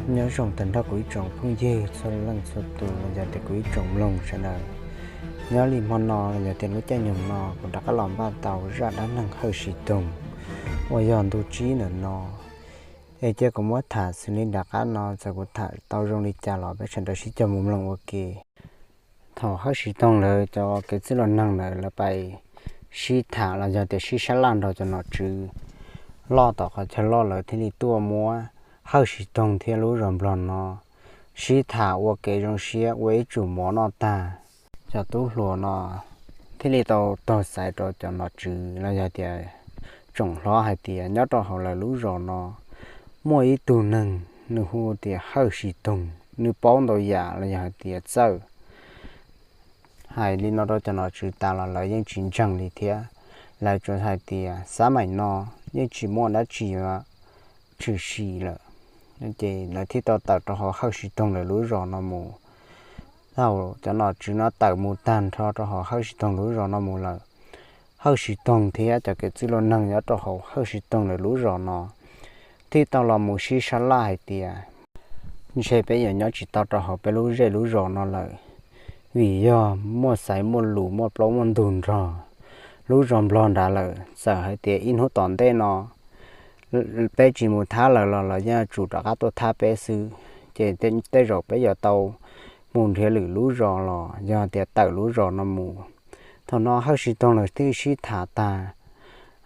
Nyob zoo tag nrho kuv ib tsoom phooj ywg txhua leej txhua tus los yog tias kuv ib tsoom mloog sawv daws. Nyob li hmo no los yog tias lub caij nyoog no kuv rov qab los npaj tau zaj dab neeg Hawj Siv Toog uas yog ntu tsib ntawm no. Es cia kuv muab tham xws li nram qab no, txawm kuv tham tau zoo li cas los peb sawv daws sib cog mus mloog ua ke. Thaum Hawj Siv Toog lawv cov kev txwj laus neeg ntawd lawv pais sib tham los yog tias sib sab laj nrog cov nom tswv loj tom qhov chaw loj, lawv thiaj li tuaj muab Hawj Siv Toog thiab lub zos Nplog no sib tham ua kev zoo siab ua ib tsum mov noj tag, cov tub hluas no thiaj li tau taug xaiv rau cov nom tswv los yog tias tsoom hlob hais tias nyob rau hauv lawv lub zos no muaj ib tug neeg nws hu tias Hawj Siv Toog, nws paub ntau yam los yog hais tias txawj. Hais li no rau cov nom tswv tas los lawv yeej tsis ntseeg li thiab. Lawv tsuas hais tias xab maim no yeej tsis muaj dab tsi yuav tshwm sim lawm. Ces lawv thiaj tau tawm rau hauv Hawj Siv Toog lawv lub zos no mus. Thaum cov nom tswv no tawm mus tag nrho rau hauv Hawj Siv Toog lub zos no mus lawm, Hawj Siv Toog thiab cov kev txwj laus neeg nyob rau hauv Hawj Siv Toog lawv lub zos no thiaj tau los mus sib sab laj hais tias ntshe peb yuav nyob tsis tau rau hauv peb lub zej lub zos no lawm, vim yog muaj xaiv muaj lus muaj plaub muaj ntug nrog lub zos Nplog nrad lawm. Txawm hais tias ib hnub tom ntej no peb tsis mus thab lawv los lawv yeej yuav tsum rov qab tuaj thab peb xwb. Ces tej zaum peb yuav tau mus nrhiav lwm lub zos los yog tias tawm lub zos no mus. Thaum no Hawj Siv Toog lawv thiaj sib tham tag,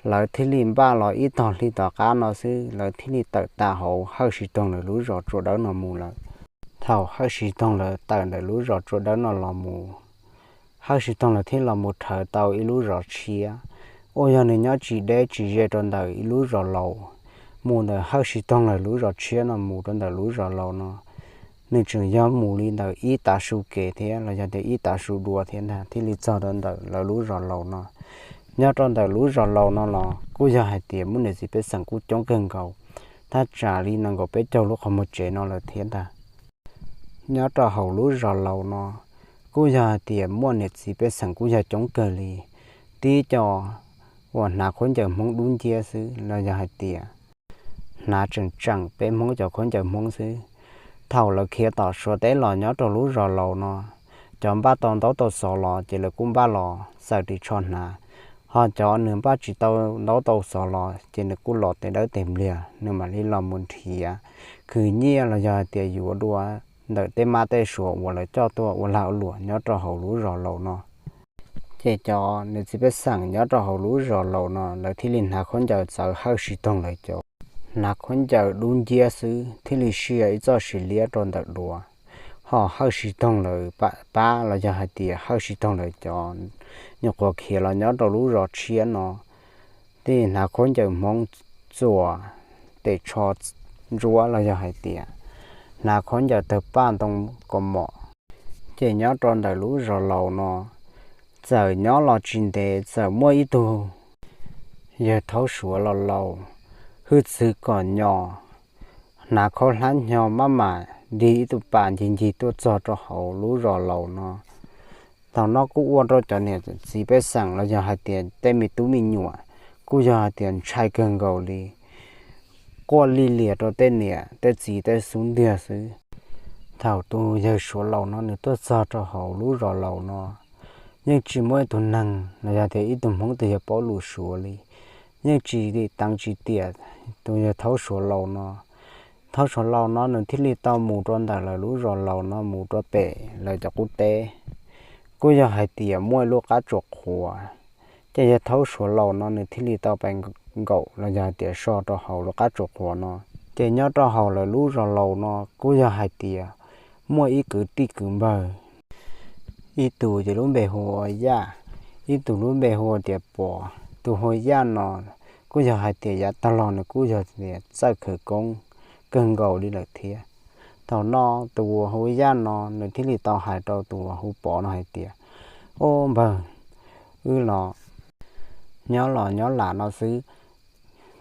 lawv thiaj li npaj los ib tog hli tom qab no xwb, lawv thiaj li tawm tas hauv Hawj Siv Toog lawv lub zos Tsua Dawb no mus lawm. Thaum Hawj Siv Toog lawv tawm ntawm lub zos Tsua Dawb no los mus, Hawj Siv Toog lawv thiaj los mus rhawv tau ib lub zos tshiab uas yog nws nyob tsis deb tsis ze rau ntawm ib lub zos laus. Mus ntawm Hawj Siv Toog lawv lub zos tshiab no mus rau ntawm lub zos laus no, nws tseem yog mus li ntawm ib tav su kev thiab los yog tias ib tav su dua thiab ntag thiaj li txog rau ntawm lawv lub zos laus no. Nyob rau ntawm lub zos laus no los kuj yog hais tias muaj niam txiv pej xeem kuj coob kawg nkaus, thaj tsam li nees nkaum peb caug lub qhov muag tsev no lawm thiab ntag. Nyob rau hauv lub zos laus no kuj yog hais tias muaj niam txiv pej xeem kuj yog coob kawg li, tib co uas hnav khaub ncaws Hmoob dub nciab xwb los yog hais tias hnav tseem tseem peb Hmoob cov khaub ncaws Hmoob xwb. Thaum lawv khiav tom Suav teb los nyob rau lub zos laus no, cov npaj tau ntaub tau xov los ces lawv kuj npaj los txawm ris tsho hnav, ho cov nws npaj tsis tau ntaub tau xov los ces nws kuj los tes dawb tes npliag, nws mam li los mus nrhiav khwv nyiaj los yog hais tias yuav dua ntawm tej mab tej suav uas lawv coj tuaj ua lag ua luam nyob rau hauv lub zos laus no. Ces cov niam txiv pej xeem nyob rau hauv lub zos laus no lawv thiaj li hnav khaub ncaws txawv Hawj Siv Toog lawv cov, hnav khaub ncaws dub nciab xwb thiaj li sia ib txoj siv liab rau ntawm duav. Ho Hawj Siv Toog lawv pab los yog hais tias Hawj Siv Toog lawv cov nyuam qhuav khiav los nyob rau lub zos tshiab no, thiaj hnav khaub ncaws Hmoob txuas tes tsho ntsuab los yog hais tias hnav khaub ncaws tawg paj ntoo kaus mom. Ces nyob rau ntawm lub zos laus no, txawm nyob los tsis ntev txawm muaj ib tug yawg thaub Suav laus laus, hwj txwv kom nyom, hnav khaub hlab hnyo maj mam dig ib tug pas ncig ncig tuaj txog rau hauv lub zos laus no. Thaum no kuj ua rau cov niam txiv pej xeem los yog hais tias tej me tub me nyuam kuj yog hais tias ntshai kawg nkaus li, quaj lig lias rau tej niam tej txiv tej xub ntiag xwb. Thaum tus yawg Suav laus no nws tuaj txog rau hauv lub zos laus no, yeej tsis muaj ib tug neeg los yog tias ib tug Hmoob twg yog paub lus Suav li, yeej tsis teev tsis tiam tus yawg thaub Suav laus no. Thaub Suav laus no nws thiaj li tau mus rau ntawm lawv lub zos laus no mus rau pem lawv cov qub teb, kuj yog hais tias muaj ib lub qab tsuas qhuav. Ces yawg thaub Suav laus no nws thiaj li tau pais nkaum los yog hais tias so rau hauv lub qab tsuas qhuav no. Ces nyob rau hauv lawv lub zos laus no kuj yog hais tias muaj ib kwv tij kwv npawg, ib tug ces lub npe hu ua Yaj, ib tug lub npe hu ua tias Pov. Tus hu Yaj no kuj yog hais tias yav tag los nws kuj yog tias txawj khawv koob kawg nkaus li lawm thiab. Thaum no tus uas hu Yaj no nws thiaj li tau hais rau tus uas hu Pov no hais tias, Ub npawg, wb los nyob los nyob lam no xwb,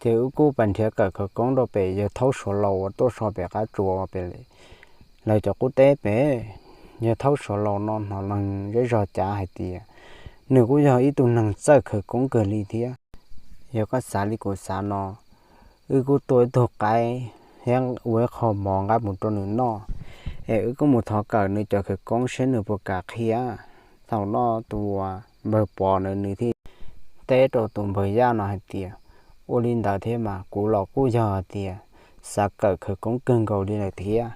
ces wb kuj pais nrhiav kawm khawv koob rau pem yawg thaub Suav laus uas tuaj so pem qab tsuas pem lawv cov qub teb pem. Yawg thaub Suav laus no hnov neeg zej zog cav hais tias nws kuj yog ib tug neeg txawj khawv koob kawg li thiab. Yog koj xav li kuv xav no, wb kuj tua ib tug qaib thiab ua ib qho mov nqa mus rau nws noj, es wb kuj mus thov kawm nws cov khawv koob saib nws puas kam qhia. Thaum no tus npawg Pov ntawd nws thiaj teb rau tus npawg Yaj no hais tias, ua li ntawd thiab mas kuv los kuj yog hais tias xav kawm khawv koob kawg nkaus li lawm thiab.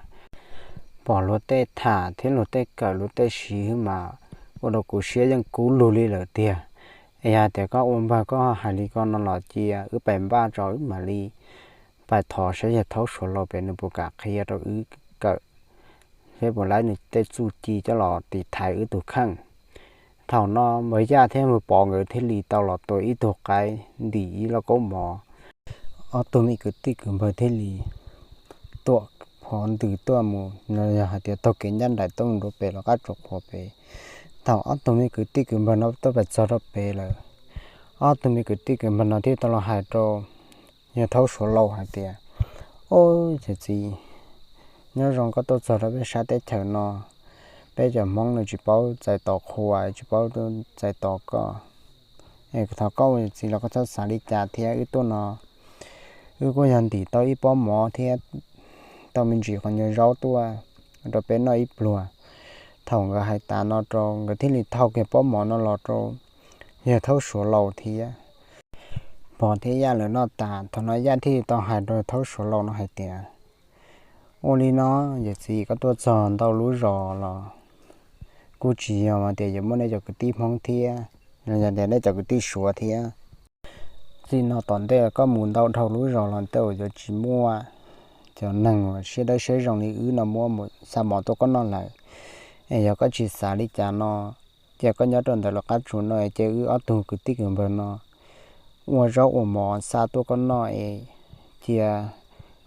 Pom luag tej tham thiab luag tej kawm luag tej siv mas ua rau kuv siab yeej kub lug li lawm tiag. Es yog tias koj ua npawg koj hais li ko no los cia wb pais npaj tso wb mam li pais thov saib yawg Thaub Suav laus pem nws puas kam qhia rau wb kawm, saib puas laib nws tej txuj ci coj los tiv thaiv wb tus kheej. Thaum no npawg Yaj thiab npawg Pov nkawd thiaj li tau los tua ib tug qaib ntim ib lauj kaub mov. Ob tug me kwv tij kwv npawg thiaj li tuam phov ntws tuaj mus, yog hais tias taug kev ncaj nraim tuaj mus rau pem lawv qab tsuas qhuav pem. Thaum ob tug me kwv tij kwv npawg no tuaj pais txog rau pem lawm, ob tug me kwv tij kwv npawg no thiaj tau los hais rau yawg Thaub Suav laus hais tias, ub, yawm txiv, nyob zoo koj tuaj txog rau peb sab teb chaws no, peb cov Hmoob no tsis paub txais tos qhua, tsis paub txais tos koj. Es thov koj ua yawm txiv los koj txhob xav li cas thiab, wb tuaj no wb kuj yog ntim tau ib pob mov thiab tau me ntsis qhov nyuag zaub tuaj rau peb noj ib pluag. Thaum nkawd hais tas no rau nkawd thiaj li thau kiag pob mov no los rau yawg Thaub Suav laus thiab Pov thiab Yaj lawv noj tas. Thaum no Yaj thiaj li tau hais rau Thaub Suav laus no hais tias, ua li no, yawm txiv, koj tuaj txog ntau lub zos los kuj tsis yog hais tias yuav muaj nej cov kwv tij Hmoob thiab, yog tias nej cov kwv tij Suav thiab. Txij no tom ntej koj mus ntau dhau lub zos los tej uas yuav tsis muaj cov neeg uas siab dawb siab zoo li wb no muab xa mov tuaj koj noj lawm. Es yog koj tsis xav li cas no, cia koj nyob rau ntawm lawv qab tsuas no, cia wb ob tug kwv tij kwv npawg no ua zaub ua mov xa tuaj koj noj es cia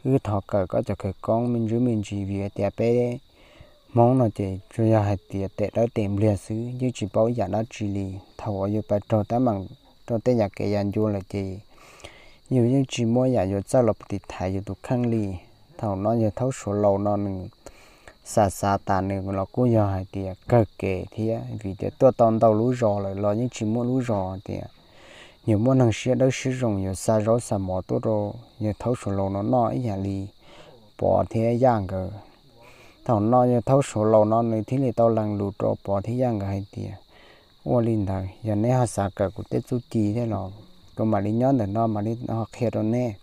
wb thov kawm koj cov khawv koob me ntsis me ntsis, vim hais tias peb Hmoob no ces tsuas yog hais tias tes dawb tes npliag xwb, yeej tsis paub yam dab tsi li. Thaum uas yus pais raug teeb meem rau tej yam kev yam ncua lawm ces yus yeej tsis muaj yam yuav txawj los tiv thaiv yus tus kheej li. Thaum no yawg Thaub Suav laus no nws xav xav tas nws los kuj yog hais tias kawg kev thiab, vim tias tuaj tau ntau lub zos lawm los yeej tsis muaj lub zos tias yus muaj neeg siab dawb siab zoo yuav xa zaub xa mov tuaj rau yawg Thaub Suav laus no noj ib yam li Pov thiab Yaj nkawd. Thaum no yawg Thaub Suav laus no nws thiaj li tau lees lus rau Pov thiab Yaj nkawd hais tias, ua li ntawd yog neb ho xav kawm kuv tej txuj ci thiab los kuv mam li nyob ntawm no mam li ho qhia rau neb.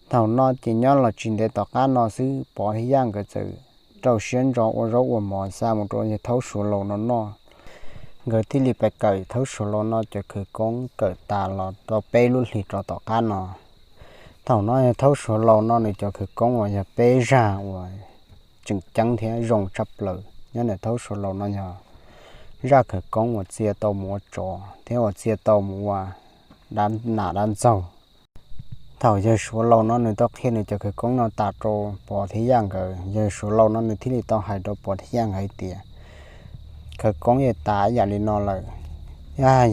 Thaum no ces nyob los tsis ntev tom qab no xwb Pov thiab Yaj nkawd txawm rau siab ntso ua zaub ua mov xa mus rau yawg Thaub Suav laus no noj. Nkawd thiaj li pais kawm Thaub Suav laus no cov khawv koob kawm tas los tau peb lub hlis rov tom qab no. Thaum no yawg Thaub Suav laus no nws cov khawv koob uas yog peb zaj uas tseem ceeb thiab zoo tshaj plaws nyob ntawm Thaub Suav laus no yog zaj khawv koob uas txia tau mus ua tsov thiab uas txia tau mus ua dab nam dab ntxaug. Thaum yawg Suav laus no nws tau qhia nws cov khawv koob no tas rau Pov thiab Yaj nkawd, yawg Suav laus no nws thiaj li tau hais rau Pov thiab Yaj nkawd hais tias, khawv koob yeej tas ib yam li no lawm,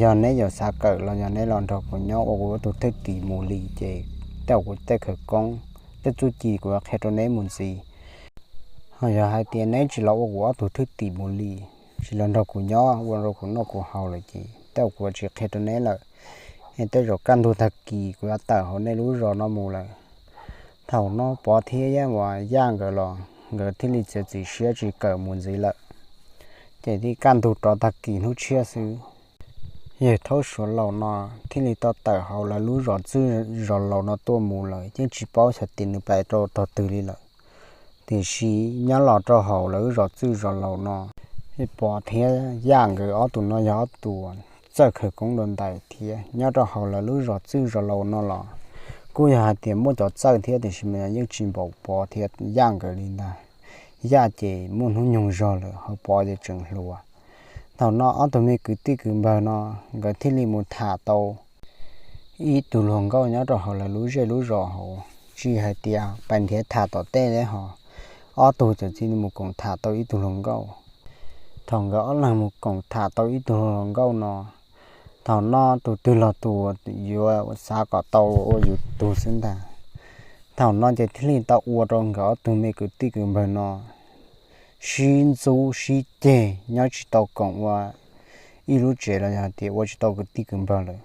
yog neb yuav xav kawm los yog neb los nrog kuv nyob ua kuv tus thwj tim mus li ces tej uas kuv tej khawv koob tej txuj ci kuv yuav qhia rau neb mus ntxiv. Ho yog hais tias neb tsis los ua kuv ob tug thwj tim mus li, tsis los nrog kuv nyob ua rau kuv noj kuv haus lawm ces tej uas kuv yuav tsis qhia rau neb lawm. Es tej zaum kaj ntug tag kis kuv yuav tawm hauv nej lub zos no mus lawm. Thaum no Pov thiab Yaj uas Yaj nkawd los nkawd thiaj li txiav txim siab tsis kawm mus ntxiv lawm, ces thiaj kaj ntug rov tag kis hnub tshiab xwb, yawg Thaub Suav laus no thiaj li tau tawm hauv lawv lub zos txwj zos laus no tuaj mus lawm, yeej tsis paub xyov tias nws pais rau tog twg li lawm. Tiam sis nyob los rau hauv lawv lub zos txwj zos laus no, Pov thiab Yaj nkawd ob tug no yog ob tug txawj khawv koob dua ntais thiab nyob rau hauv lawv lub zos txwj zos laus no los kuj yog hais tias muaj cov txawj thiab tiam sis mas yeej tsis npaum Pov thiab Yaj nkawd li ntag. Yaj ces muaj hnub nyoog zog lawm ho Pov ces tseem hluas. Thaum no ob tug me kwv tij kwv npawg no nkawd thiaj li mus tham tau ib tug hluas nkauj nyob rau hauv lawv lub zej lub zos hauv, tsis hais tias pais nrhiav tham tom tej li ho, ob tug txawm cia li mus koom tham tau ib tug hluas nkauj. Thaum nkawd ob leeg mus koom tham tau ib tug hluas nkauj no, thaum no tus twg los tus yuav xav kom tau ua yus tug xwb ntag. Thaum no ces thiaj li tau ua rau nkawd ob tug me kwv tij kwv npawg no sib ntxub sib ceg nyob tsis tau koom ua ib lub tsev los yog tias ua tsis tau kwv tij kwv npawg lawm.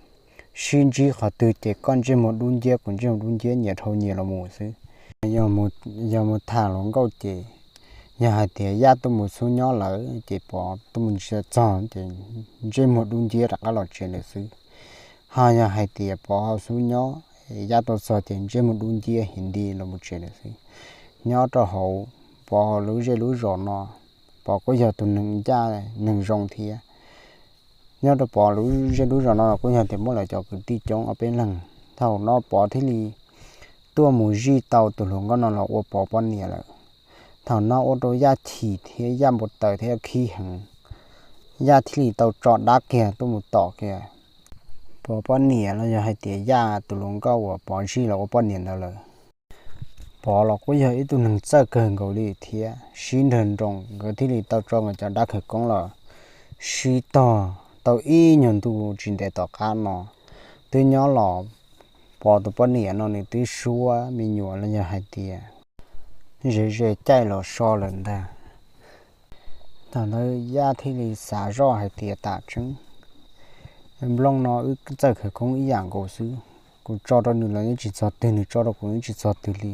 Sib ntsib qhov twg ces koj ntsej muag dub nciab kuv ntsej muag dub nciab nyias dhau nyias los mus xwb. Yog mus tham hluas nkauj ces yog hais tias Yaj tuaj mus xub nyob lawm ces Pov tuaj mus ntsia txog ces ntsej muag dub nciab rov qab los tsev lawm xwb. Ho yog hais tias Pov ho xub nyob, Yaj tuaj txog ces ntsej muag dub nciab hiv nti los mus tsev lawm xwb. Nyob rau hauv Pov lub zej lub zos no, Pov kuj yog tus neeg ncaj neeg zoo thiab. Nyob rau Pov lub zej lub zos no kuj yog tias muaj lawv cov kwv tij coob ob peb leeg. Thaum no Pov thiaj li tuaj mus zij tau tus hluas nkauj no los ua Pov poj niam lawm. Thaum no ua rau Yaj chim thiab Yaj npau taws thiab khib heev. Yaj thiaj li tau tso dab kiag tuaj mus tom kiag Pov poj niam los yog hais tias Yaj tus hluas nkauj uas Pov zij los ua poj niam ntawd lawm. Pov los kuj yog ib tug neeg txawj kawg nkaus li thiab sib nrag nroos, nkawd thiaj li tau tso nkawd cov dab khawv koob los sib tog tau ib nyuag ntu tsis ntev tom qab no. Twb nyob los Pov tus poj niam no nws twb suab me nyuam los yog hais tias ze ze caij los so lawm ntag. Thaum ntawd Yaj thiaj li xav zoj hais tias tam tseeb nplooj no wb txawj khawv koob ib yam nkaus xwb. Kuv tso rau nws los yeej tsis txog twg, nws tso rau kuv yeej tsis txog twg li.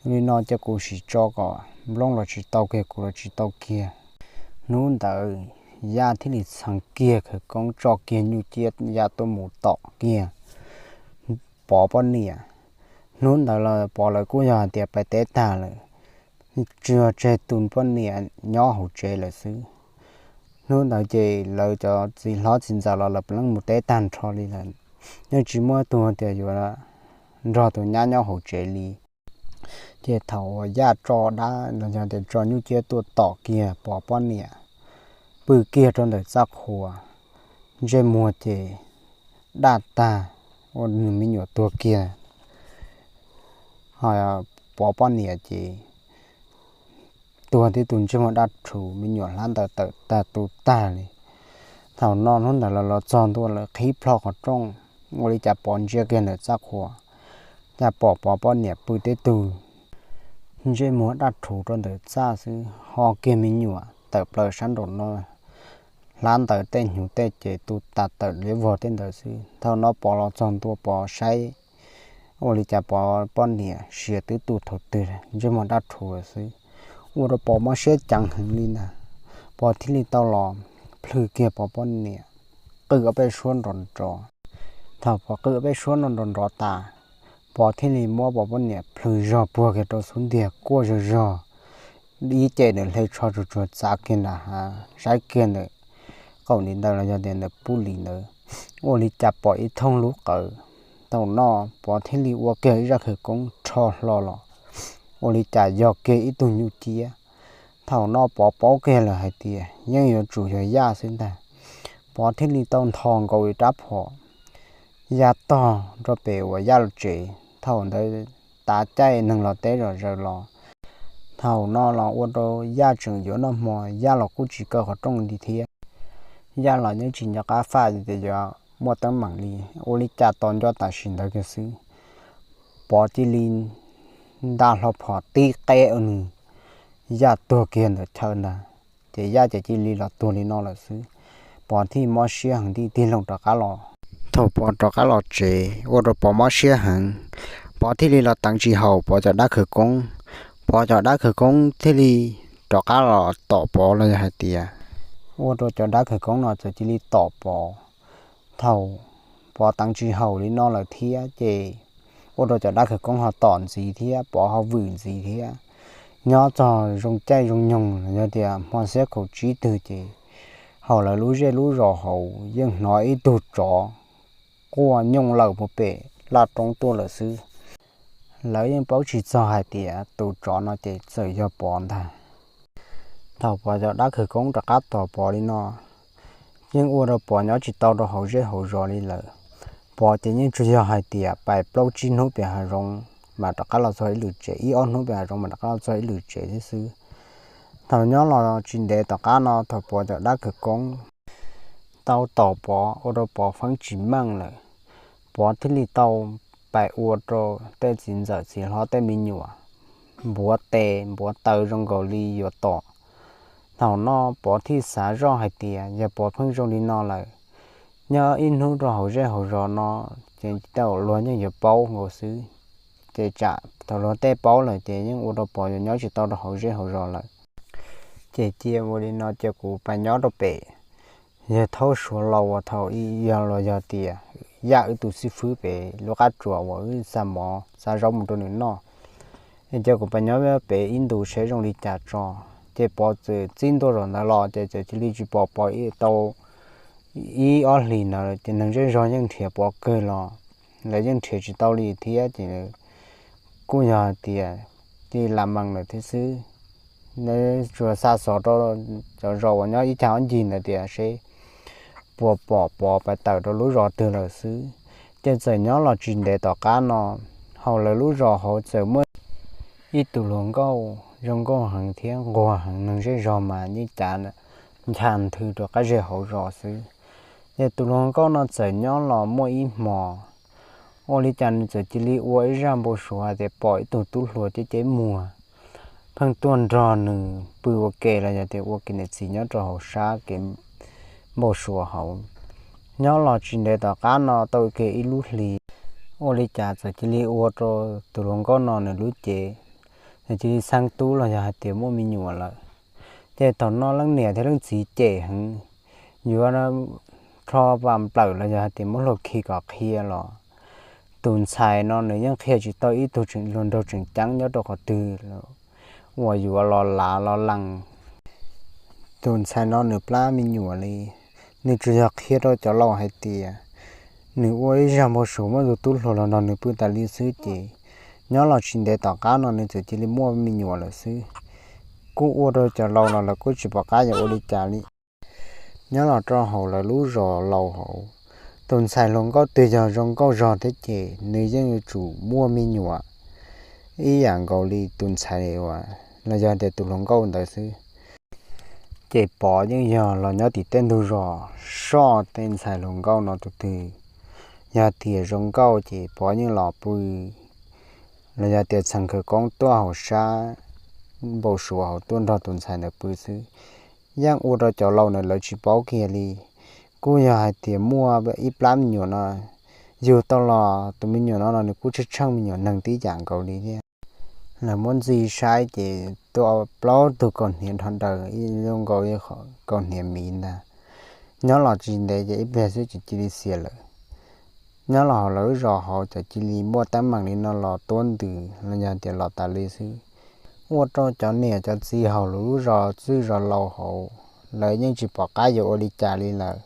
Li no ces kuv sim tso kom nplooj los tsis tau kiag, kuv los tsis tau kiag. Hnub ntawd Yaj thiaj li txheev kiag khawv koob tso kiag nyuj ciab Yaj tuaj mus tom kiag Pov poj niam. Hnub ntawd los Pov lawv kuj yog hais tias pais teb tag lawm, tsuas tseg tus poj niam nyob hauv tsev lawm xwb. Hnub ntawd ces lawv cov txiv hlob txiv ntxawm los lawv puav leej mus teb tag nrho li lawm, yeej tsis muaj tus tias yuav nrog tus nyab nyob hauv tsev li. Ces thaum uas Yaj tso dab los yog tias tso nyuj ciab tuaj tom kiag Pov poj niam, pw kiag rau ntawm txaj qhua, ntsej muag ces daj tag, ua nws me nyuam tuag kiag. Ho Pov poj niam ces tuag tib tug ntsej muag daj rhuv, me nyuam hlab ntawd tawm tag tu tag li. Thaum no hnub ntawd los los txog ntua lawm qhib plho qhov rooj, ua li cas Pov ntsia kiag ntawm txaj qhua, cas pom Pov poj niam pw tib tug ntsej muag daj rhuv rau ntawm txaj xwb, ho kiag me nyuam tawm plaws sab nraum no, hlab ntawd tej hnyuv tej ces tu tas tawm liab vog tej ntawd xwb. Thaum no Pov los txog ntua Pov saib, ua li cas Pov poj niam siav twb tu thaum twg ntsej muag daj rhuv xwb, ua rau Pov mob siab ceev heev li ntag. Pov thiaj li tau los plhws kiag Pov poj niam, qw ob peb suab nrov nrov. Thaum Pov qw ob peb suab no nrov nrov tas, Pov thiaj li muab Pov poj niam plhws zog puag kiag rau xub ntiag kuaj zog zog, ib ce nws hle tsho tsuag tsuag txav kiag nram hav, saib kiag ntawm qaum li ntawd los yog tias ntawm puj li ntawd, ua li cas pom ib thooj lub qawv. Thaum no Pov thiaj li ua kiag ib zaj khawv koob rho hlo los, ua li cas yog kiag ib tug nyuj ciab. Thaum no Pov paub kiag lawm hais tias yeej yuav tsum yog Yaj xwb ntag. Pov thiaj li tau ntho nkaus ib rab phom ya tog rau pem uas Yaj lub tsev. Thaum ntawd tav caij neeg los teb zom zaws los, thaum no los ua rau Yaj tseem yuav noj hmo, Yaj los kuj tsis kaw qhov rooj li thiab. Yaj los yeej tsis nco qab faj tias yuav muaj teeb meem li, ua li cas tos nco tam sim ntawd kiag xwb, Pov cia li nta hlo phom tib qeb ua nws Yaj tuag kiag ntawm chaw ntag. Ces Yaj ces cia li los tuag li no lawm xwb. Pov thiaj mob siab heev thiaj tig loo rov qab los. Thaum Pov rov qab los tsev ua rau Pov mob siab heev, Pov thiaj li los teev tsis haum Pov cov dab khawv koob. Pov cov dab khawv koob thiaj li rov qab los tom Pov los yog hais tias ua rau cov dab khawv koob no txawm cia li tom Pov. Thaum Pov teev tsis haum li no lawm thiab ces ua rau cov dab khawv koob ho tom ntxiv thiab, Pov ho vwm ntxiv thiab. Nyob txog zoo caij zoo nyoog los yog tias hmo xiab kaum tsib twg ces hauv lawv lub zej lub zos hauv yeej hnov ib tug tsov quaj nyooj lawm puag pem laj roob tuaj lawm xwb. Lawv yeej paub tsis txog hais tias tus tsov no ces txawm yog Pov ntag. Thaum Pov cov dab khawv koob rov qab tom Pov li no, yeej ua rau Pov nyob tsis tau rau hauv zej hauv zos li lawm. Pov ces yeej tsuas yog hais tias pais plaub tsib hnub pem hav zoov mas rov qab los txog ib lwm tsev, ib ob hnub pem hav zoov mas rov qab los txog ib lwm tsev thiab xwb. Thaum nyob los tsis ntev tom qab no thaum Pov cov dab khawv koob tau tom Pov ua rau Pov feeb tsis meej lawm, Pov thiaj li tau pais ua rau tej txiv ntxawm txiv hlob tej me nyuam npuav tes npuav taw zoo nkaus li yuav tom. Thaum no Pov thiaj xav zoj hais tias yog Pov pheej zoo li no lawm, nyob ib hnub rau hauv zej hauv zos no ces tej zaum luag yeej yuav paub nkaus xwb. ces tsam thaum luag tej paub lawm ces yeej ua rau Pov yuav nyob tsis tau rau hauv zej hauv zos lawm. Ces cia ua li no ces kuv pab nyob rau pem yawg Thaub Suav laus uas thaum ub yog los yog tias yam wb tus xib fwb pem lub qab tsuas uas wb xa mov xa zaub mus rau nws noj. Ces kuv pab nyob pem ib ntus seb zoo li cas tso. Ces Pov txawm txij ntua zaum ntawd los ces txawm cia li tsis pom Pov tau ib ob hlis ntawd ces neeg zej zog yeej nrhiav Pov kawg los lawv yeej nrhiav tsis tau li thiab ces kuj yog hais tias cia li lam mees lawm thiab xwb. Lawv tsuas xa xov rau cov zos uas nyob ib cag ob ncig ntawd tias seb puas pom Pov pais tawm rau lub zos twg lawm xwb. Ces txawm nyob los tsis ntev tom qab no, hauv lawv lub zos hauv txawm muaj ib tus hluas nkauj zoo nkauj heev thiab nquag heev, neeg zej zog mas yeej cav ncha nthwv rau qab zej hauv zos xwb. Ces tus hluas nkauj no txawm nyob los muaj ib hmo, ua li cas nws txawm cia li ua ib zaj npau suav hais tias pom ib tug tub hluas ceb ceb muag pheej tuaj nrog nws pw ua ke los yog tias ua kev niam txiv nyob rau hauv sab kev npau suav hauv. Nyob los tsis ntev tom qab no tau kiag ib lub hlis, ua li cas txawm cia li ua rau tus hluas nkauj no nws lub cev txawm cia li xeeb tub los yog hais tias muaj me nyuam lawm. Ces thaum no leej niam thiab leej txiv cem heev, yuav rho vam nplawm los yog hais tias muab luag khi kom qhia los tus ntxhais no nws yeej qhia tsis tau ib tug hluas nraug tseem ceeb nyob rau qhov twg uas yuav los lav los lees tus ntxhais no nws plab me nyuam li. Nws tsuas yog qhia rau cov laus hais tias nws ua ib zaj npau suav muaj tus tub hluas los nrog nws pw tas li xwb ces nyob los tsis ntev tom qab no nws txawm cia li muaj me nyuam lawm xwb. Kuj ua rau cov laus los lawv kuj tsis pom qab yuav ua li cas li. Nyob los rau hauv lawv lub zos laus hauv, tus ntxhais hluas nkauj twg yog zoo nkauj zog thiab ces nws yeej yuav tsum muaj me nyuam ib yam nkaus li tus ntxhais uas los yog tias tus hluas nkauj ntawd xwb. Ces Pov yeej yog los nyob tim tej ntug zos soj tej ntxhais hluas nkauj no tus twg yog tias zoo nkauj ces Pov yeej los pw los yog tias txheem khawv koob tuaj hauv sab npau suav hauv tuaj nrog tus ntxhais ntawd pw xwb. Yeej ua rau cov laus ntawd lawv tsis paub kiag li. Kuj yog hais tias muaj ib plab me nyuam no yug tau los tus me nyuam no los nws kuj tsheej tsheej me nyuam neeg tib yam nkaus li thiab. Lawv muab ntxi saib ces tuaj plaub tug kaus hniav dhos daws ib zoo nkaus li kaus hniav miv ntag. Nyob los tsis ntev ces ib pliag xwb ces cia li xiam lawm. Nyob los hauv lawv lub zos hauv txawm cia li muaj teeb meem li no los tuab ntws los yog tias los tas li xwb. Ua rau cov niam cov txiv hauv lawv lub zos txwj zos laus hauv lawv yeej tsis pom qab yuav ua li cas li lawm.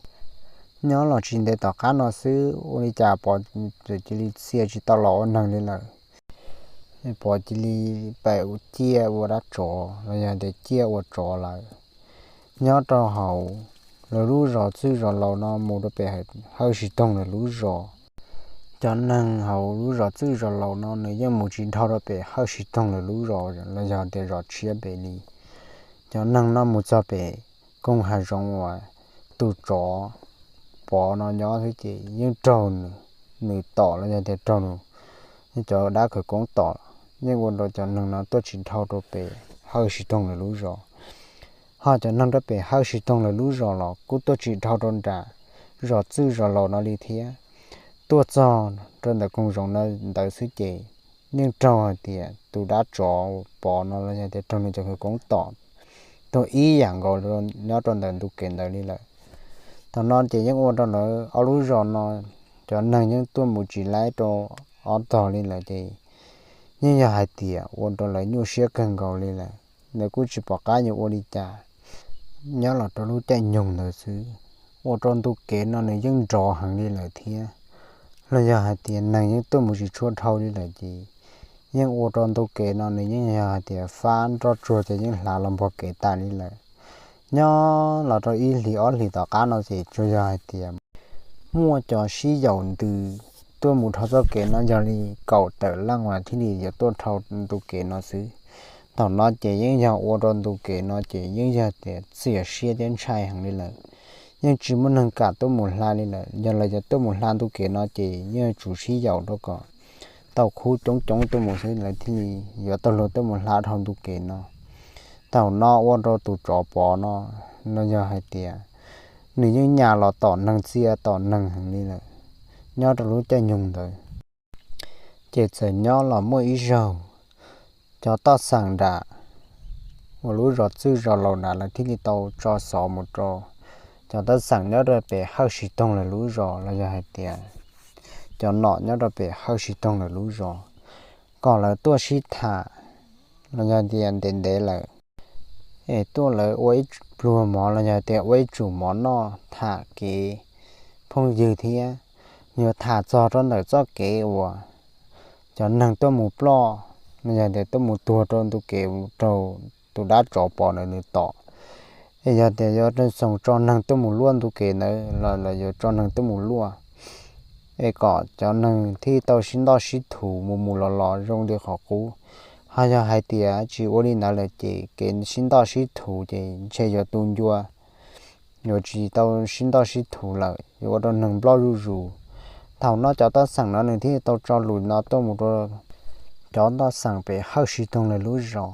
Nyob los tsis ntev tom qab no xwb ua li cas Pov txawm cia li txia tsis tau los ua neeg li lawm. Pov cia li pem ciaj ua dab tsov los yog tias ciaj ua tsov lawm. Nyob rau hauv lawv lub zos txwj zos laus no mus rau pem Hawj Siv Toog lawv lub zos. Cov neeg hauv lub zos txwj zos laus no nws yeej mus tsis dhau rau pem Hawj Siv Toog lawv lub zos los yog tias zos tshiab pem li. Cov neeg no mus txog pem koog hav zoov uas tus tsov Pov no nyob xwb ces yeej raug nws tom los yog tias raug cov dab khawv koob tom, yeej ua rau cov neeg no tuaj tsis dhau rau pem Hawj Siv Toog lawv lub zos. Ho cov neeg rau pem Hawj Siv Toog lawv lub zos los kuj tuaj tsis dhau rau nram zos txwj zos laus no li thiab. Tuaj txog rau ntawm koog zoov no ntawd xwb ces yeej raug hais tias tus dab tsov Pov no los yog tias raug nws cov khawv koob tom tuag ib yam nkaus nyob rau ntawm ntu kev ntawd li lawm. Thaum no ces yeej ua rau lawv ob lub zos no cov neeg yeej tuaj mus tsis laib rau ob tog li lawm ces yeej yog hais tias ua rau lawv nyuaj siab kawg nkaus li lawm. Lawv kuj tsis pom qab yuav ua li cas. Nyob los rau lub caij nyoog ntawd xwb, ua rau ntu kev no nws yeej nrov heev li lawm thiab. Los yog hais tias neeg yeej tuaj mus tsis tshua dhau li lawm ces yeej ua rau ntu kev no nws yeej yog hais tias fab nroj tsuag ces yeej hlav los npog kev tas li lawm. Nyob los rau ib hlis ob hlis tom qab no ces tsuas yog hais tias muaj cov sib yaum ntws tuaj mus dhau txoj kev no yog li kaum tawm leej uas thiaj li yuav tuaj dhau ntu kev no xwb. Thaum no ces yeej yog ua rau ntu kev no ces yeej yog tias txias siab thiab ntshai heev li lawm. Yeej tsis muaj neeg kam tuaj mus hla li lawm. Yog lawv yuav tuaj mus hla ntu kev no ces yeej yuav tsum sib yaum rau kom tau khub coob coob tuaj mus xwb lawv thiaj li yuav tau luag tuaj mus hla dhau ntu kev no. Thaum no ua rau tus tsov Pov no, no yog hais tias nws yeej nyas los tom neeg txia tom neeg heev li lawm nyob rau lub caij nyoog ntawd. Ces txawm nyob los muaj ib zaug, cov toj xeem nram uas lub zos txwj zos laus nram lawv thiaj li tau tso xov mus rau cov toj xeem nyob rau pem Hawj Siv Toog lawv lub zos los yog hais tias cov nom nyob rau pem Hawj Siv Toog lawv lub zos kom lawv tuaj sib tham los yog tias ntev ntev lawm es tuaj lawv ua ib pluag mov los yog tias ua ib tsum mov noj tham kev phooj ywg thiab yuav tham txog rau ntawm txoj kev uas cov neeg tuaj mus ploj los yog tias tuaj mus tuag rau ntu kev raug tus dab tsov pom ntawd nws tom. Es yog tias yuav xoos tso neeg tuaj mus luaj ntu kev ntawd los lawv yuav tso neeg tuaj mus luaj es kom cov neeg thiaj tau sib ntoj sib thuv mus mus los los zoo li qhov qub. Ho yog hais tias tsis ua li ntawd lawm ces kev sib ntoj sib thuv ces ntshe yuav tu ncua, yuav tsis tau sib ntoj sib thuv lawm, yuav ua rau neeg nploj zuj zus. Thaum no cov toj xeem no nws thiaj tau tso lus no tuaj mus rau cov toj xeem pem Hawj Siv Toog lawv lub zos,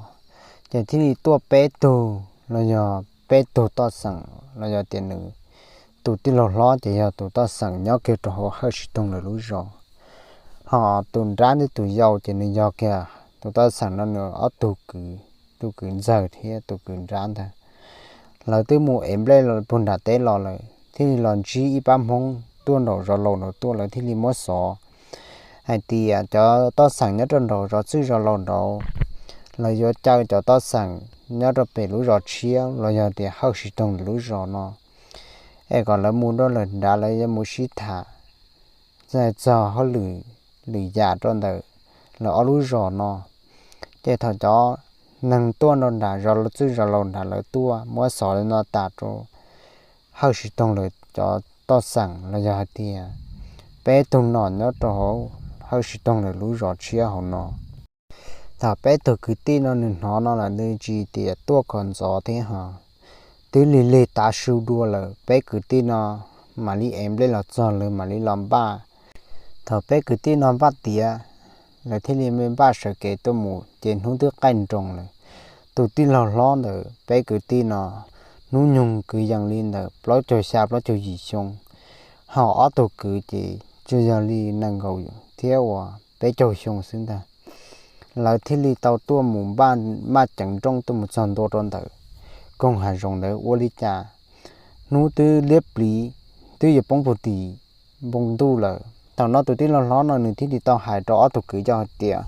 ces thiaj li tuaj peb tug los yog peb tug toj xeem los yog tias nws tus tij laug hlob ces yog tus toj xeem nyob kiag rau hauv Hawj Siv Toog lawv lub zos. Ho tus nrab thiab tus yau ces nws yog kiag tus toj xeem no nws ob tug kwv, tus kwv ntxawg thiab tus kwv nrab ntag. Lawv twb mus ev nplej puag nram teb los lawm thiaj li los ntsib ib pab Hmoob tuaj nraum zos laus nraud tuaj, lawv thiaj li muab xov hais tias cov toj xeem nyob rau nraum zos txwj zos laus nraud, lawv yuav caw cov toj xeem nyob rau pem lub zos tshiab los yog tias Hawj Siv Toog lub zos no es kom lawv mus rau lawv nrad, lawv yuav mus sib tham txog hauj lwm, lwm yam rau ntawm lawv ob lub zos no. Ces thaum cov neeg tuaj rau nram zos txwj zos laus nrad lawv tuaj muab xov li no tas rau Hawj Siv Toog lawv cov toj xeem los yog hais tias peb tug nom nyob rau hauv Hawj Siv Toog lawv lub zos tshiab hauv no. Thaum peb tug kwv tij no nws hnov no lawm nws tsis tias tuaj kom ntxov thiab ho twb lig lig tav su dua lawm, peb kwv tij no mam li ev nplej los txog lawv mam li los npaj. Thaum peb kwv tij no npaj tiav, lawv thiaj li npaj sawv kev tuaj mus ces hnub twb qaij nroos lawm. Tus tij laug hlob ntawm peb kwv tij no hnub nyoog kwv yees li ntawm plaub caug xya plaub caug yim xyoo, ho ob tug kwv ces tsuas yog li nees nkaum thiab uas peb caug xyoo xwb ntag. Lawv thiaj li tau tuaj mus npaj ceev nrooj tuaj mus txog ntua rau ntawm koog hav zoov ntawd ua li cas hnub twb liab pliv, twb yuav poob puag tim npoo ntuj lawm. Thaum no tus tij laug hlob no nws thiaj li tau hais rau ob tug kwv yau hais tias,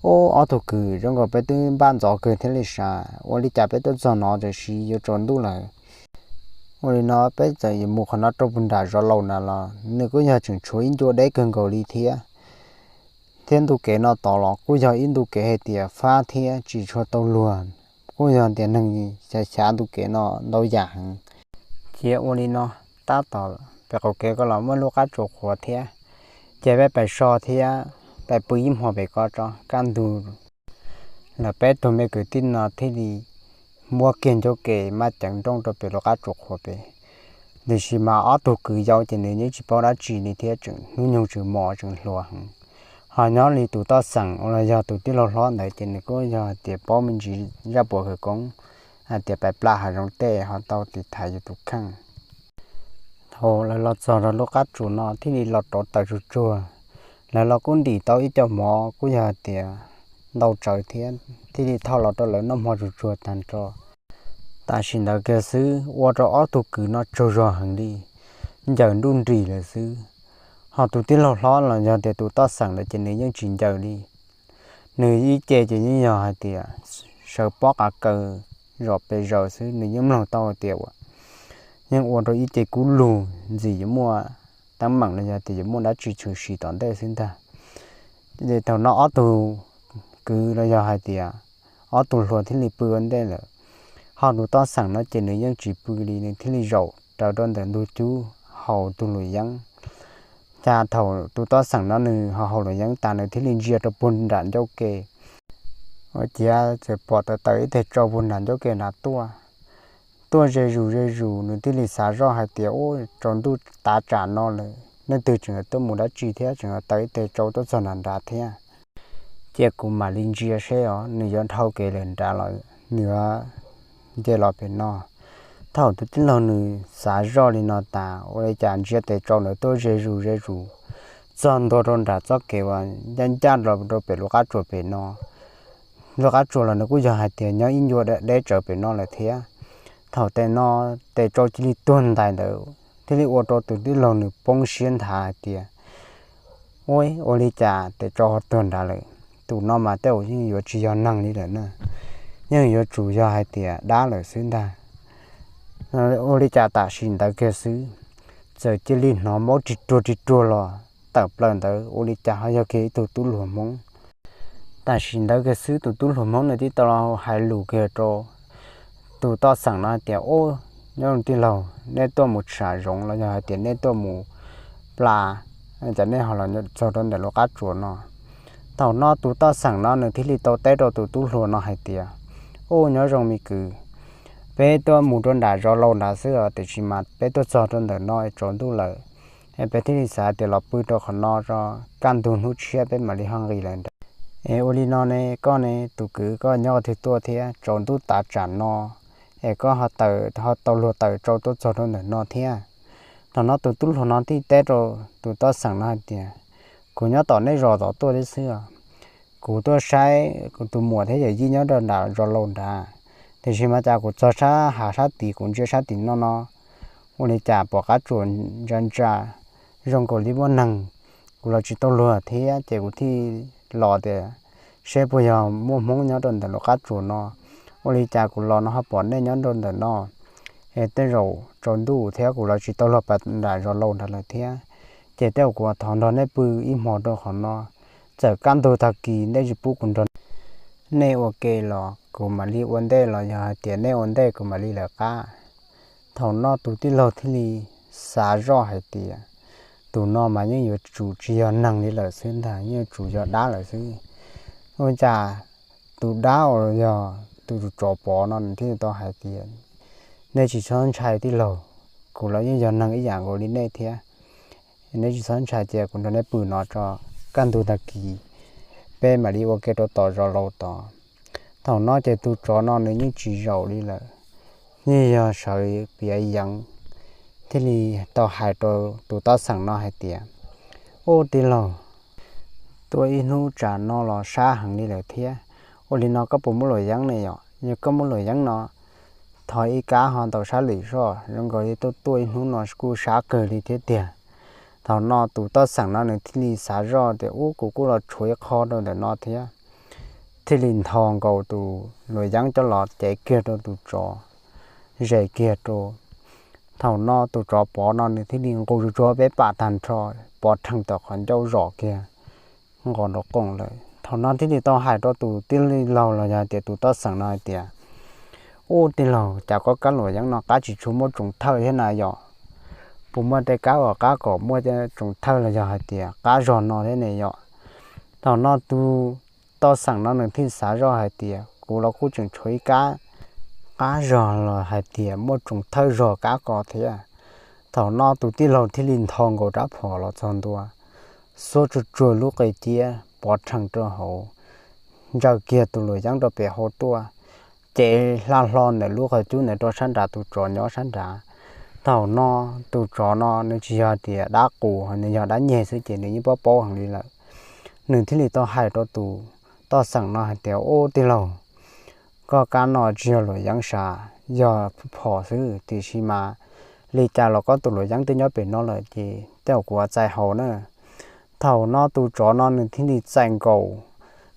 Ub, ob tug kwv, zoo nkaus peb twb npaj ntxov kawg thiab li sav, ua li cas peb tuaj txog no tiam sis yuav tsaus ntuj lawm. Ua li no peb txawm yuav mus qhov no rau puag nram zos laus na los nws kuj yog tseem tshuav ib ncua deb kawg nkaus li thiab. Thiab ntu kev no tod los kuj yog ib ntu kev hais tias fab thiab tsis tshua tau luag, kuj yog tias neeg xyav xyav ntu kev no ntau yam heev. Cia ua li no, tab tom pem qaum kev ko los muaj lub qab tsuas qhuav thiab, ces peb pais so thiab pais pw ib hmo pem ko tso. Kaj ntug lawv peb tug me kwv tij no thiaj li muab kiag ncauj ke maj ceev nrooj rau pem lub qab tsuas qhuav pem. Tiam sis mas ob tug kwv yau ces nws yeej tsis paub dab tsi li thiab, tseem hnub nyoog tseem mos tseem hluas heev. Ho nyob li tus toj xeem uas los yog tus tij laug hlob ntawd ces nws kuj yog tias paub me ntsis zaj puas khawv koob hais tias pais plam hav zoov tej ho tau tiv thaiv yus tus kheej. Thaum lawv los txog rau lub qab tsuas no thiaj li los rauv taws tsuag tsuag. Lawv los kuj ntim tau ib co mov kuj yog hais tias ntau tsawv thiab, thiaj li thauj los rau lawv noj hmo tsuag tsuag tag nrho. Tam sim ntawd kiag xwb ua rau ob tug kwv no tsaug zog heev li, ncaws nruj nris lawm xwb. Ho tus tij laug hlob los yog tias tus toj xeem ntawd ces nws yeej tsis ncaws li. Nws ib ce ces yeej yog hais tias sawv pob qav kaws zom pes zaws xwb, nws yeej mloog tau hais tias uas yeej ua rau ib ce kub lug ntxim yuav muaj teeb meem los yog tias yuav muaj dab tsi tshwm sim tom ntej xwb ntag. Ces thaum no ob tug kwv los yog hais tias ob tug hluas thiaj li pw ua ntej lawm. Ho tus toj xeem no ces nws yeej tsis pw li, nws thiaj li zaum raws rau ntawm ntug cub haus tus luam yeeb. Cas thaum tus toj xeem no nws haus haus luam yeeb tas nws thiaj li ntsia rau puag nram ncauj ke, ua ciav txawm pom tawv tawv ib teg tsau puag nram ncauj ke nrad tuaj. Tuaj ze zus ze zus nws thiaj li xav zoj hais tias, Ub, tsaus ntuj tav tsam no lawm, leej twg tseem tuaj mus dab tsi thiab tseem tawv ib teg tsau tuaj txog nram nrad thiab? Cia kuv mam li ntsia seb os nws yuav dhau kev lawm nrad los nws yuav nce los pem no. Thaum tus tij laug nws xav zoj li no tas ua li cas ntsia tes tsau ntawd tuaj ze zus ze zus txog ntua rau nram txoj kev uas ncaj ncaj los rau pem lub qab tsuas pem no. Lub qab tsuas los nws kuj yog hais tias nyob ib ncua deb tsawv pem no lawm thiab. Thaum tes no tes tsau cia li tuag ntais ntawd thiaj li ua rau tus tij laug nws poob siab nthav hais tias, ua, ua li cas tes tsau ho tuag nrad lawm? Tus no mas tej zaum yeej yuav tsis yog neeg li lawm na, yeej yuav tsum yog hais tias dab lawm xwb ntag. Ua li cas tam sim ntawd kiag xwb, txawm cia li hnov maub ris ruag ris ruag los tawm plaws ntawd, ua li cas ho yog kiag ib tug tub hluas Hmoob. Tam sim ntawd kiag xwb tus tub hluas Hmoob nws tib tau hais lus kiag rau tus toj xeem no hais tias, ub, nyob zoo tij laug, nej tuaj mus tsham zoov los yog hais tias nej tuaj mus plas, cas nej ho los txog rau ntawm lub qab tsuas no? Thaum no tus toj xeem no nws thiaj li tau teb rau tus tub hluas no hais tias, ub, nyob zoo me kwv, peb tuaj mus rau nram zos laus nrad xwb os, tiam sis mas peb tuaj txog rau ntawm no es tsaus ntuj lawm, es peb thiaj li xav tias los pw rau qhov no tso, kaj ntug hnub tshiab peb mam li ho nqis lawm nrad. Es ua li no ne koj ne tus kwv, koj nyob twg tuaj thiab? Tsaus ntuj tav tsam no es koj ho tau luag tawm tsau tuaj txog rau ntawm no thiab? Thaum no tus tub hluas no thiaj teb rau tus toj xeem no hais tias, kuv nyob tom nej zos tom tuaj thiab xwb os. Kuv tuaj saib kuv tus muam thiab yawm yij nyob rau nram zos laus nrad, tiam sis mas cas kuv txog sab hav sab tid kuv ntsia sab tim no no, ua li cas pom qab tsuas ntsa ntsa zoo nkaus li muaj neeg. Kuv los tsis tau luag thiab ces kuv thiaj los tias seb puas yog muaj Hmoob nyob rau ntawm lub qab tsuas no. Ua li cas kuv los no ho pom nej nyob rau ntawm no, es tej zaum tsaus ntuj thiab kuv los tsis tau luag pas nram zos laus nrad lawm thiab. Ces tej zaum kuv thov nrog nej pw ib hmo rau qhov no, txawm kaj ntug tag kis nej tsis pub kuv nrog nej ua ke los kuv mam li ua ntej, los yog hais tias nej ua ntej kuv mam li lawv qab. Thaum no tus tij laug thiaj li xav zoj hais tias, tus no mas yeej yuav tsum tsis yog neeg li lawm xwb ntag, yeej yuav tsum yog dab lawm xwb. Ua cas tus dab uas yog tus tsov Pov no nws thiaj li tau hais tias, nej tsis txhob ntshai tij laug, kuv los yeej yog neeg ib yam nkaus li nej thiab. Nej tsis txhob ntshai, cia kuv nrog nej pw no tso, kaj ntug tag kis peb mam li ua ke rau tom zos laus tod. Thaum no ces tus tsov no nws yeej tsis zaum li lawm, yeej yog sawv piav yeev, thiaj li tau hais rau tus toj xeem no hais tias, ub tij laug, tuaj ib hnub tsam no los sab heev li lawm thiab, ua li no koj puas muaj luam yeeb ne yom? Yog koj muaj luam yeeb no thov ib kab ho ntaus sab lwm soj, zoo nkaus li tuaj tuaj ib hnub no kuj sab kawg li thiab tiag. Thaum no tus toj xeem no nws thiaj li xav zoj tias, ub, kuv kuj los tshuav ib qho rau ntawm no thiab. Thiaj li ntho nkaus tus luam yeeb coj los cev kiag rau tus tsov, zes kiag rau. Thaum no tus tsov Pov no nws thiaj li nqus tsuag tsuag peb pam tag nrho, pov rhees tom qhov ncauj zom kiag nqos nrav qoom lawm. Thaum no thiaj li tau hais rau tus tij laug los yog tias tus toj xeem no hais tias, ub tij laug, cas koj kab luam yeeb no qab tsis tshua muaj tsoos thawj thiab na yom? Puas muaj tej kab uas qab kom muaj tsoos thawj los yog hais tias qab zog no thiab ne yom? Thaum no tus toj xeem no nws thiaj xav zoj hais tias, kuv los kuj tseem tshuav ib kab qab zog los hais tias muaj tsoos thawj zog kab ko thiab. Thaum no tus tij laug thiaj li ntho nkaus rab phom los txog ntua, xuab tsuag tsuag lub qe ciab pov rhees rau hauv, ntsaws kiag tus luam yeeb rau pem hauv tuaj, cev hla hlo ntawm lub qhov cub ntawd rau sab nrad tus tsov nyob sab nrad. Thaum no tus tsov no nws tsis yog tias dab qus, nws yog dab nyeg xwb ces nws yeej paub paub heev li lawm. Nws thiaj li tau hais rau tus toj xeem no hais tias, ub tij laug, koj kab no tsis yog luam yeeb sav, yog phom xwb, tiam sis mas li cas los koj tus luam yeeb twb nyob pem no lawm ces tej zaum kuv txais haus na. Thaum no tus tsov no nws thiaj li txais nkaus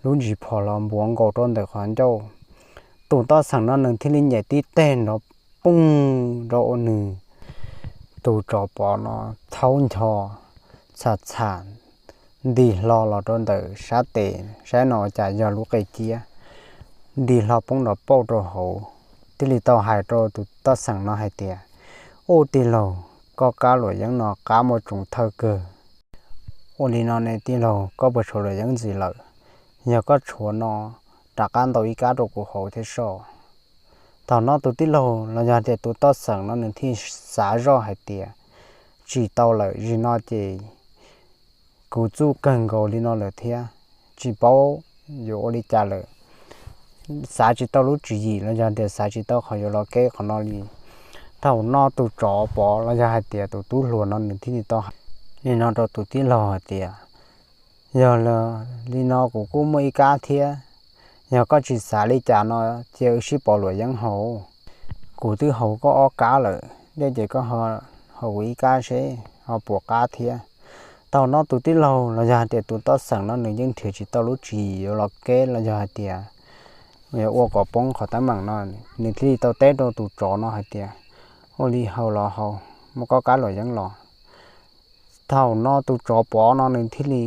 lub ntsis phom los npuav nkaus rau ntawm qhov ncauj. Tus toj xeem no nws thiaj li nyem tib teg nrov poog rau ua nws tus tsov Pov no thaub ncho txham txham nti hlo los rau ntawm sab tes, saib no cas yog lub qe ciab, nti hlo poob nrov pauj rau hauv. Thiaj li tau hais rau tus toj xeem no hais tias, ub tij laug, koj kab luam yeeb no qab muaj tsoos thawj kawg. Ua li no ne tij laug, koj puas tshuav luam yeeb ntxiv lawm? Yog koj tshuav no, rov qab ntaus ib kab rau kuv hauv thiab soj. Thaum no tus tij laug los yog tias tus toj xeem no nws thiaj xav zoj hais tias, tsis tau lawm, zim no ces kuv txuj kawg nkaus li no lawm thiab, tsis paub yuav ua li cas lawm. Xav tsis tau lub tswv yim los yog tias xav tsis tau qhov yuav los keb qhov no li. Thaum no tus tsov Pov los yog hais tias tus tub hluas no nws thiaj li tau hais, li no rau tus tij laug hais tias, yog li no kuv kuj muaj ib kab thiab, yog koj tsis xav li cas no cia wb sib pov luam yeeb haus. Kuv twb haus koj ob kab lawm, dej ces koj haus kuv ib kab seb ho puas qab thiab. Thaum no tus tij laug los yog hais tias tus toj xeem no nws yeej nrhiav tsis tau lub tswv yim yuav los keb los yog hais tias yuav ua kom poob qhov teeb meem no, nws thiaj li tau teb rau tus tsov no hais tias, ua li haus los haus, muab koj kab luam yeeb los. Thaum no tus tsov pov no nws thiaj li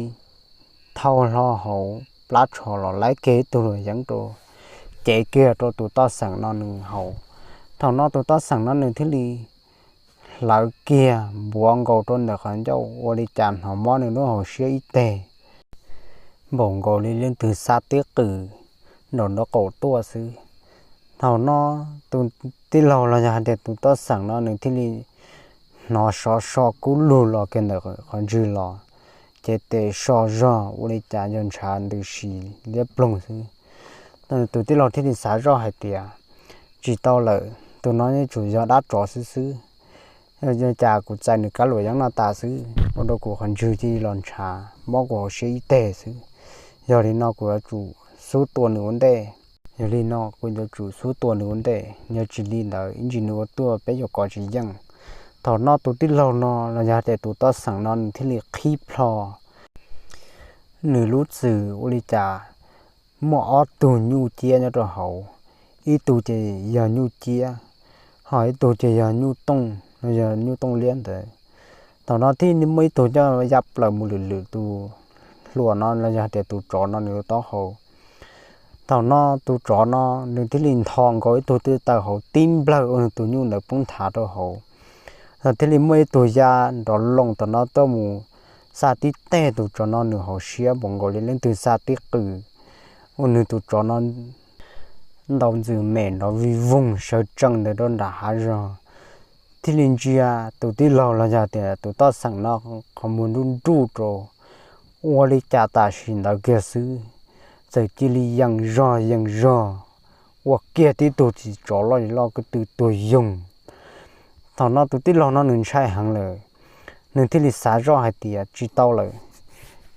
thau hlo hauv plab tsho los laib kiag ib tug luam yeeb rau, cev kiag rau tus toj xeem no nws haus. Thaum no tus toj xeem no nws thiaj li hlawv kiag npuav nkaus rau ntawm qhov ncauj ua li cas hnov mob nws lub hauv siab ib teg, npaum nkaus li leej twg xa tib qws nraum nraub qaum tuaj xwb. Thaum no tus tij laug los yog hais tias tus toj xeem no nws thiaj li hnov sov so kub lug los kiag ntawm qhov ntswg los, cev tes so zog ua li cas yog ntshav ntws si liab ploog xwb. Tus tij laug thiaj li xav zoj hais tias, tsis tau lawm, tus no yeej tsuas yog dab tsov xwb xwb. Ua li cas kuv txais nws kab luam yeeb no tas xwb ua rau kuv qhov ntswg cia li los ntshav mob kuv hauv siab ib teg xwb. Yog li no kuv yuav tsum xub tua nws ua ntej. Yog li no kuv yuav tsum xub tua nws ua ntej, yog tsis li ntawd ib ntsis nws ua tuaj peb yuav kov tsis yeej. Thaum no tus tij laug no los yog tias tus toj xeem no nws thiaj li qhib plho nws lub txwm ua li cas muaj ob tug nyuj ciab nyob rau hauv, ib tug ces yog nyuj ciab, ho ib tug ces yog nyuj tooj, yog nyuj tooj liab ntawd. Thaum no thiaj muaj ib tug coj ya plaws mus lwm lwm tus hluas no los yog tias tus tsov no nws lub taub hau. Thaum no tus tsov no nws thiaj li ntho nkaus ib tug twj taws hauv tib nplawg ua nws tus nyuj ntawd poob nthav rau hauv. Thiaj li muaj ib tug ya nrov loo tom no tuaj mus xa tib teg tus tsov no nws hauv siab npaum nkaus li leej twg xa tib qws, ua nws tus tsov no ntaus ntxwm mem nrov vig voog sawv tsees ntawd rau nram hav zoov. Thiaj li ntsia tus tij laug los yog tias tus toj xeem no qhov muag nruj nruj rau, ua li cas tam sim ntawd kiag xwb, txawm cia li yees zog yees zog ua kiag tib tug txiv tsov loj li loj ko tw tuag yoog. Thaum no tus tij laug no nws ntshai heev lawm, nws thiaj li xav zoj hais tias tsis tau lawm,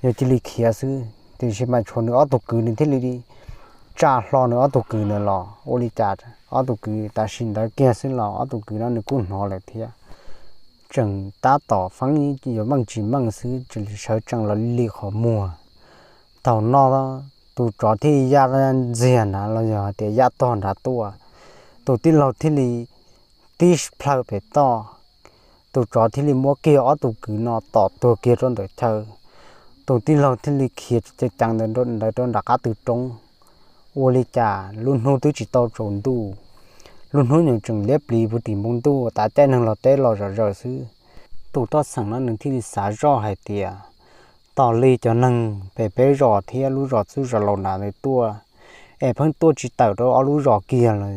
yog cia li khiav xwb. Tiam sis mas tshuav nws ob tug kwv nws thiaj li tsa hlo nws ob tug kwv ntawd los, ua li cas ob tug kwv tam sim ntawd kiag xwb los ob tug kwv no nws kuj hnov lawm thiab. Tseem tab tom feeb yuav meej tsis meej xwb, sawv tsees los li qhov muag. Thaum no tus tsov thiaj li ya ntxiag nrad los yog hais tias ya tog nrad tuaj, tus tij laug thiaj li tib plhaw pem toj, tus tsov thiaj li muab kiag ob tug kwv no tom tuag kiag rau ntawm chaw. Tus tij laug thiaj li khiav ceev ceev ntawd rau nram qab tw roob. Ua li cas lub hnub twb tsis tau tsaus ntuj, lub hnub nyoos tseem liab pliv puag tim npoo ntuj tav caij neeg los teb los zom zaws xwb. Tus toj xeem no nws thiaj li xav zoj hais tias, tos li cov neeg pem peb zos thiab lub zos txwj zos laus nrad ntawd tuaj, es pheej tuaj tsis tawm rau ob lub zos kiag los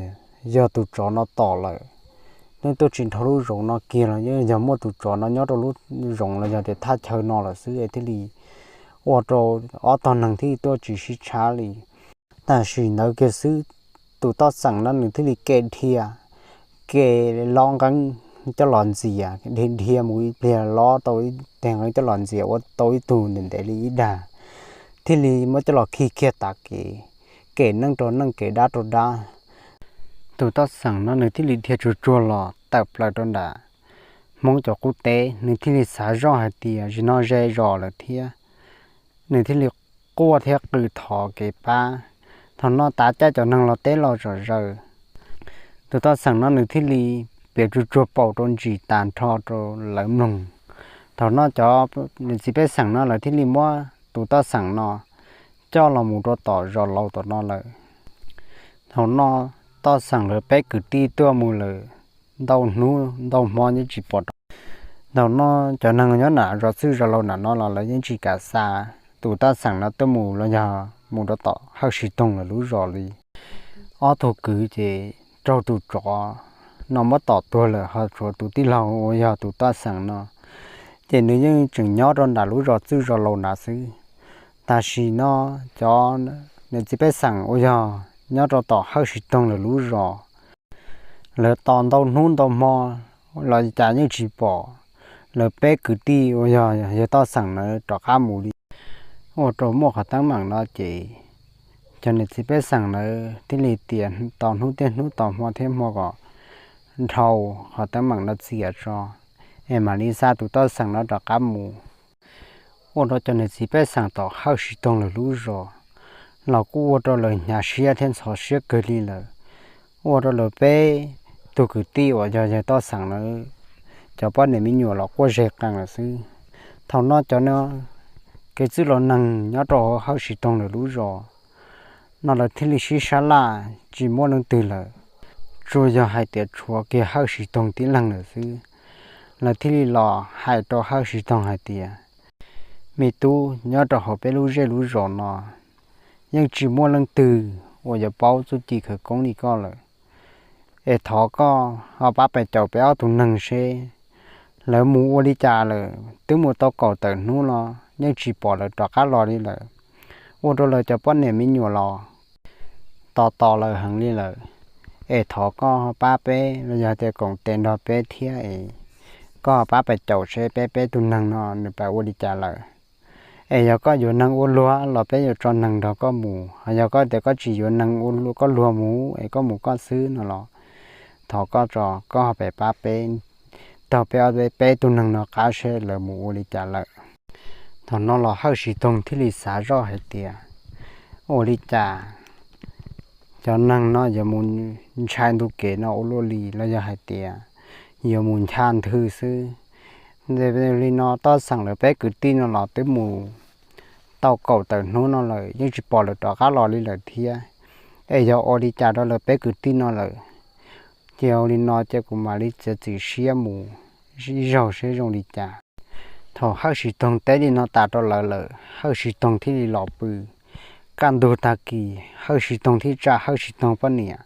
yog tus tsov no tom lawm. Pheej tuaj tsis dhau lub zoov no kiag los yog muaj tus tsov no nyob rau lub zoov los yog tias thaj chaw no lawm xwb es thiaj li ua rau ob tog neeg thiaj li tuaj tsis sib tshab li. Tam sim ntawd kiag xwb, tus toj xeem no nws thiaj li kev dhia, kev lob nqeeb coj los ntxias, dhia dhia mus ib pliag lob tau ib teg nqeeb coj los ntxias ua tau ib tug ntev ntev li ib dag, thiaj li muab coj los khi kiag tav kev, kev neej rau neej kev dab rau dab. Tus toj xeem no nws thiaj li dhia tsuag tsuag los tawm plaws rau nram Hmoob cov qub teb, nws thiaj li xav zoj hais tias zaum no ze zos lawm thiab, nws thiaj li quaj thiab qw thov kev pab. Thaum no tav caij cov neeg los teb los zom zaws, tus toj xeem no nws thiaj li piav tsuag tsuag paus rau ntsis tas nrho rau lawv mloog. Thaum no cov niam txiv pej xeem no lawv thiaj li muab tus toj xeem no coj los mus rau tom zos laus tom no lawm. Thaum no toj xeem lawv peb kwv tij tuaj mus lawm ntau hnub ntau hmo yeej tsis pom rov. Thaum no cov neeg nyob nram zos txwj zos laus nram no los lawv yeej tsis kam xa tus toj xeem no tuaj mus los yog mus rau tom Hawj Siv Toog lawv lub zos li. Ob tug kwv ces raug tus tsov no muab tom tuag lawm, ho tshuav tus tij laug uas yog tus toj xeem no, ces nws yeej tseem nyob rau nram lub zos txwj zos laus nrad xwb. Tam sim no cov niam txiv pej xeem uas yog nyob rau tom Hawj Siv Toog lawv lub zos, lawv tos ntau hnub ntau hmo los cas yeej tsis pom. lawv peb kwv tij uas yog yawg Toj Xeem ntawd rov qab mus li. Ua rau muaj qhov teeb meem no ces cov niam txiv pej xeem ntawd thiaj li tias tos hnub thiab hnub, tos hmo thiab hmo kom dhau qhov teeb meem no txias tso, es mam li xa tus Toj Xeem no rov qab mus. Ua rau cov niam txiv pej xeem tom Hawj Siv Toog lawv lub zos los kuj ua rau lawv hnyav siab thiab ntxhov siab kawg li lawm. Ua rau lawv peb tug kwv tij uas yog yawg Toj Xeem lawv cov poj niam me nyuam los quaj zeg qees lawm xwb. Thaum no cov kev txwj laus neeg nyob rau hauv Hawj Siv Toog lawv lub zos no lawv thiaj li sib sab laj tsis muaj leej twg lawm, tsuas yog hais tias tshuav kiag Hawj Siv Toog tib leeg lawm xwb. Lawv thiaj li los hais rau Hawj Siv Toog hais tias, me tub, nyob rau hauv peb lub zej lub zos no yeej tsis muaj leej twg uas yuav paub txuj ci khawv koob li koj lawm. Es thov koj ho pab pes caum peb ob tug neeg seb lawv mus ua li cas lawm, twb mus tau kaum tawm hnub no yeej tsis pom lawv rov qab los li lawm. Ua rau lawv cov poj niam me nyuam los tos tos lawv heev li lawm. Es thov koj pab peb los yog tias koom tes nrog peb thiab es koj pab pes caum seb peb peb tug neeg no nws pais ua li cas lawm. Es yog koj yuav neeg ua luag los peb yuav tso neeg nrog koj mus, ho yog koj tias koj tsis yuav neeg ua koj luag mus es koj mus koj xwb no los thov koj tso, koj ho pes pab peb, taug peb ob peb tug neeg no qab seb lawv mus ua li cas lawm. Thaum no los Hawj Siv Toog thiaj li xav zoj hais tias, ua li cas cov neeg no yuav mus ntshai ntu kev no ua luaj li los yog hais tias yuav mus ncha nthwv xwb. Li no Toj Xeem lawv peb kwv tij no los twb mus tau kaum tawm hnub no lawm yeej tsis pom lawv rov qab los li lawm thiab. Es yog ua li cas rau lawv peb kwv tij no lawm? Ces ua li no ces kuv mam li txiav txim siab mus ib zaug seb zoo li cas. Thaum Hawj Siv Toog teb li no tas rau lawv lawm, Hawj Siv Toog thiaj li los pw. Kaj ntug tag kis Hawj Siv Toog thiaj tsa Hawj Siv Toog poj niam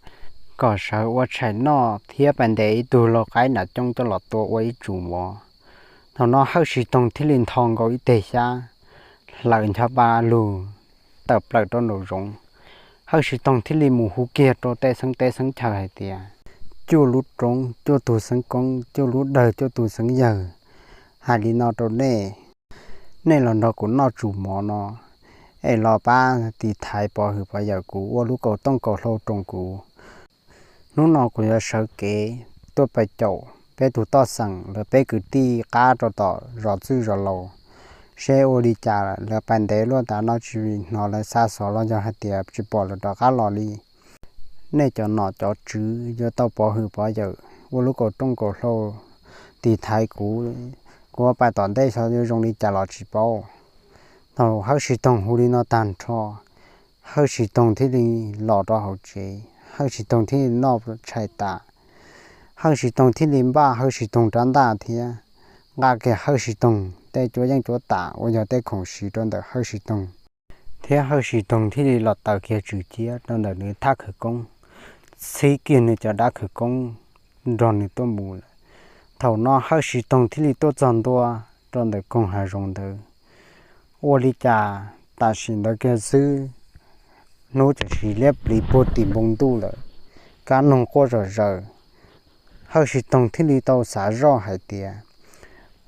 kom sawv ua tshais noj thiab pais ntes ib tug lau qaib nas coob coj los tua ua ib tsum mov. Thaum no Hawj Siv Toog thiaj li ntho nkaus ib teg xyab, hlawv ncho pa lug tawm plaws rau nraum zoov. Hawj Siv Toog thiaj li mus hu kiag rau tej xeeb teb xeeb chaw hais tias, cuaj lub roob cuaj tug xeeb koob, cuaj lub dawg cuaj tug xeeb yawg, hais li no rau nej, nej los nrog kuv noj tsum mov no, es los pab tiv thaiv pov hwm pov yawm kuv, ua lub kaum tooj kaum hlau roos kuv. Hnub no kuv yuav sawv kev tuaj pais caum peb tug Toj Xeem lawv peb kwv tij qab rau tom zos txwj zos laus, seb ua li cas lawv pais ntev luaj tas no tsis hnov lawv xa xov los yog hais tias tsis pom lawv rov qab los li. Nej cov nom cov tswv yuav tau pov hwm pov yawm ua lub kaum rooj kaum hlau tiv thaiv kuv, kuv pais tom ntej xyov yuav zoo li cas los tsis paub. Thaum Hawj Siv Toog hu li no tag nrho, Hawj Siv Toog thiaj li los rau hauv tsev, Hawj Siv Toog thiaj li noj tshais tas. Hawj Siv Toog thiaj li npaj Hawj Siv Toog rab ntaj thiab nqa kiag Hawj Siv Toog tej cuab yeej cuab tam uas yog tej khoom siv rau ntawm Hawj Siv Toog, thiab Hawj Siv Toog thiaj li los taws kiag tswm ciab rau ntawm nws thaj khawv koob, txhib kiag nws cov dab khawv koob nrog nws tuaj mus lawm. Thaum no Hawj Siv Toog thiaj li tuaj txog ntua rau ntawm koog hav zoov ntawd. Ua li cas tam sim ntawd kiag xwb, hnub txawm sim liab pliv puag tim npoo ntuj lawm, kab noog quaj zom zaws. Hawj Siv Toog thiaj li tau xav zoj hais tias,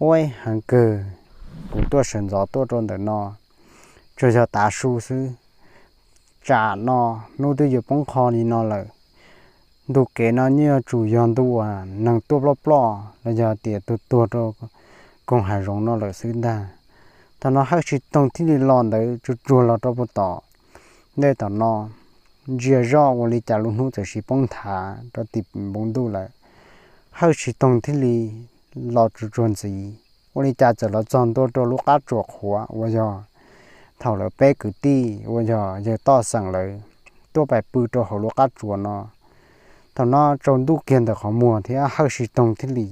ua heev kawg, kuv tuaj sawv ntxov tuaj rau ntawm no tsuas yog tav su xwb. Tsam no hnub twb yuav poob qho li no lawm, ntu kev no yeej yuav tsum yog ntu uas neeg tuaj ploj ploj los yog tias tuag tuag rau koog hav zoov no lawm xwb ntag. Thaum no Hawj Siv Toog thiaj li los ntawd tsuag tsuag los rau puag tom ntej tom no, ntsia zoj ua li cas lub hnub txawm sim poob nthav rau tim npoo ntuj lawm. Hawj Siv Toog thiaj li los tsuag tsuag ntxiv, ua li cas txawm los txog ntua rau lub qab tsuas qhuav uas yog thaum lawv peb kwv tij uas yog yawg Toj Xeem lawv tuaj pais pw rau hauv lub qab tsuas no. Thaum no tsaus ntuj kiag ntawm qhov muag thiab Hawj Siv Toog thiaj li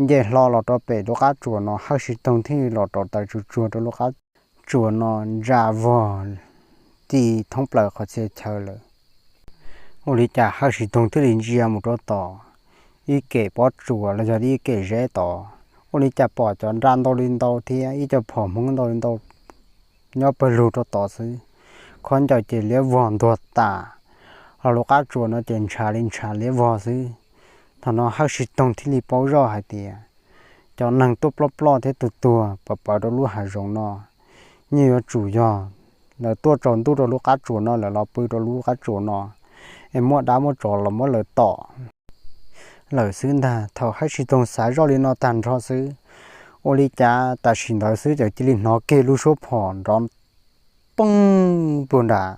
nce hlo los rau pem lub qab tsuas no, Hawj Siv Toog thiaj li los rau taws tsuag tsuag rau lub qab tsuas no ntsa vog ci thoob plaws qhov txhia chaw lawm. Ua li cas Hawj Siv Toog thiaj li ntsia mus rau tom ib kem pob tsuas los yog ib kem zeb tod, ua li cas pom cov nra ntau li ntau thiab ib co phom Hmoob ntau li ntau nyob pawg lug rau tod xwb. Khaub ncaws ces liab vog ntuag tas, ho lub qab tsuas no ces ntshav li ntshav liab vog xwb. Thaum no Hawj Siv Toog thiaj li paub zoj hais tias, cov neeg tuaj ploj ploj thiab tuag tuag pawv pawv rau lub hav zoov no, yeej yuav tsum yog lawv tuaj tsaus ntuj rau lub qab tsuas no lawm los pw rau lub qab tsuas no, es muaj dab muaj tsov los muab lawv tom lawm xwb ntag. Thaum Hawj Siv Toog xav zoj li no tag nrho xwb, ua li cas tam sim ntawd xwb ces cia li hnov kiag lub suab phom nrov poog puag nram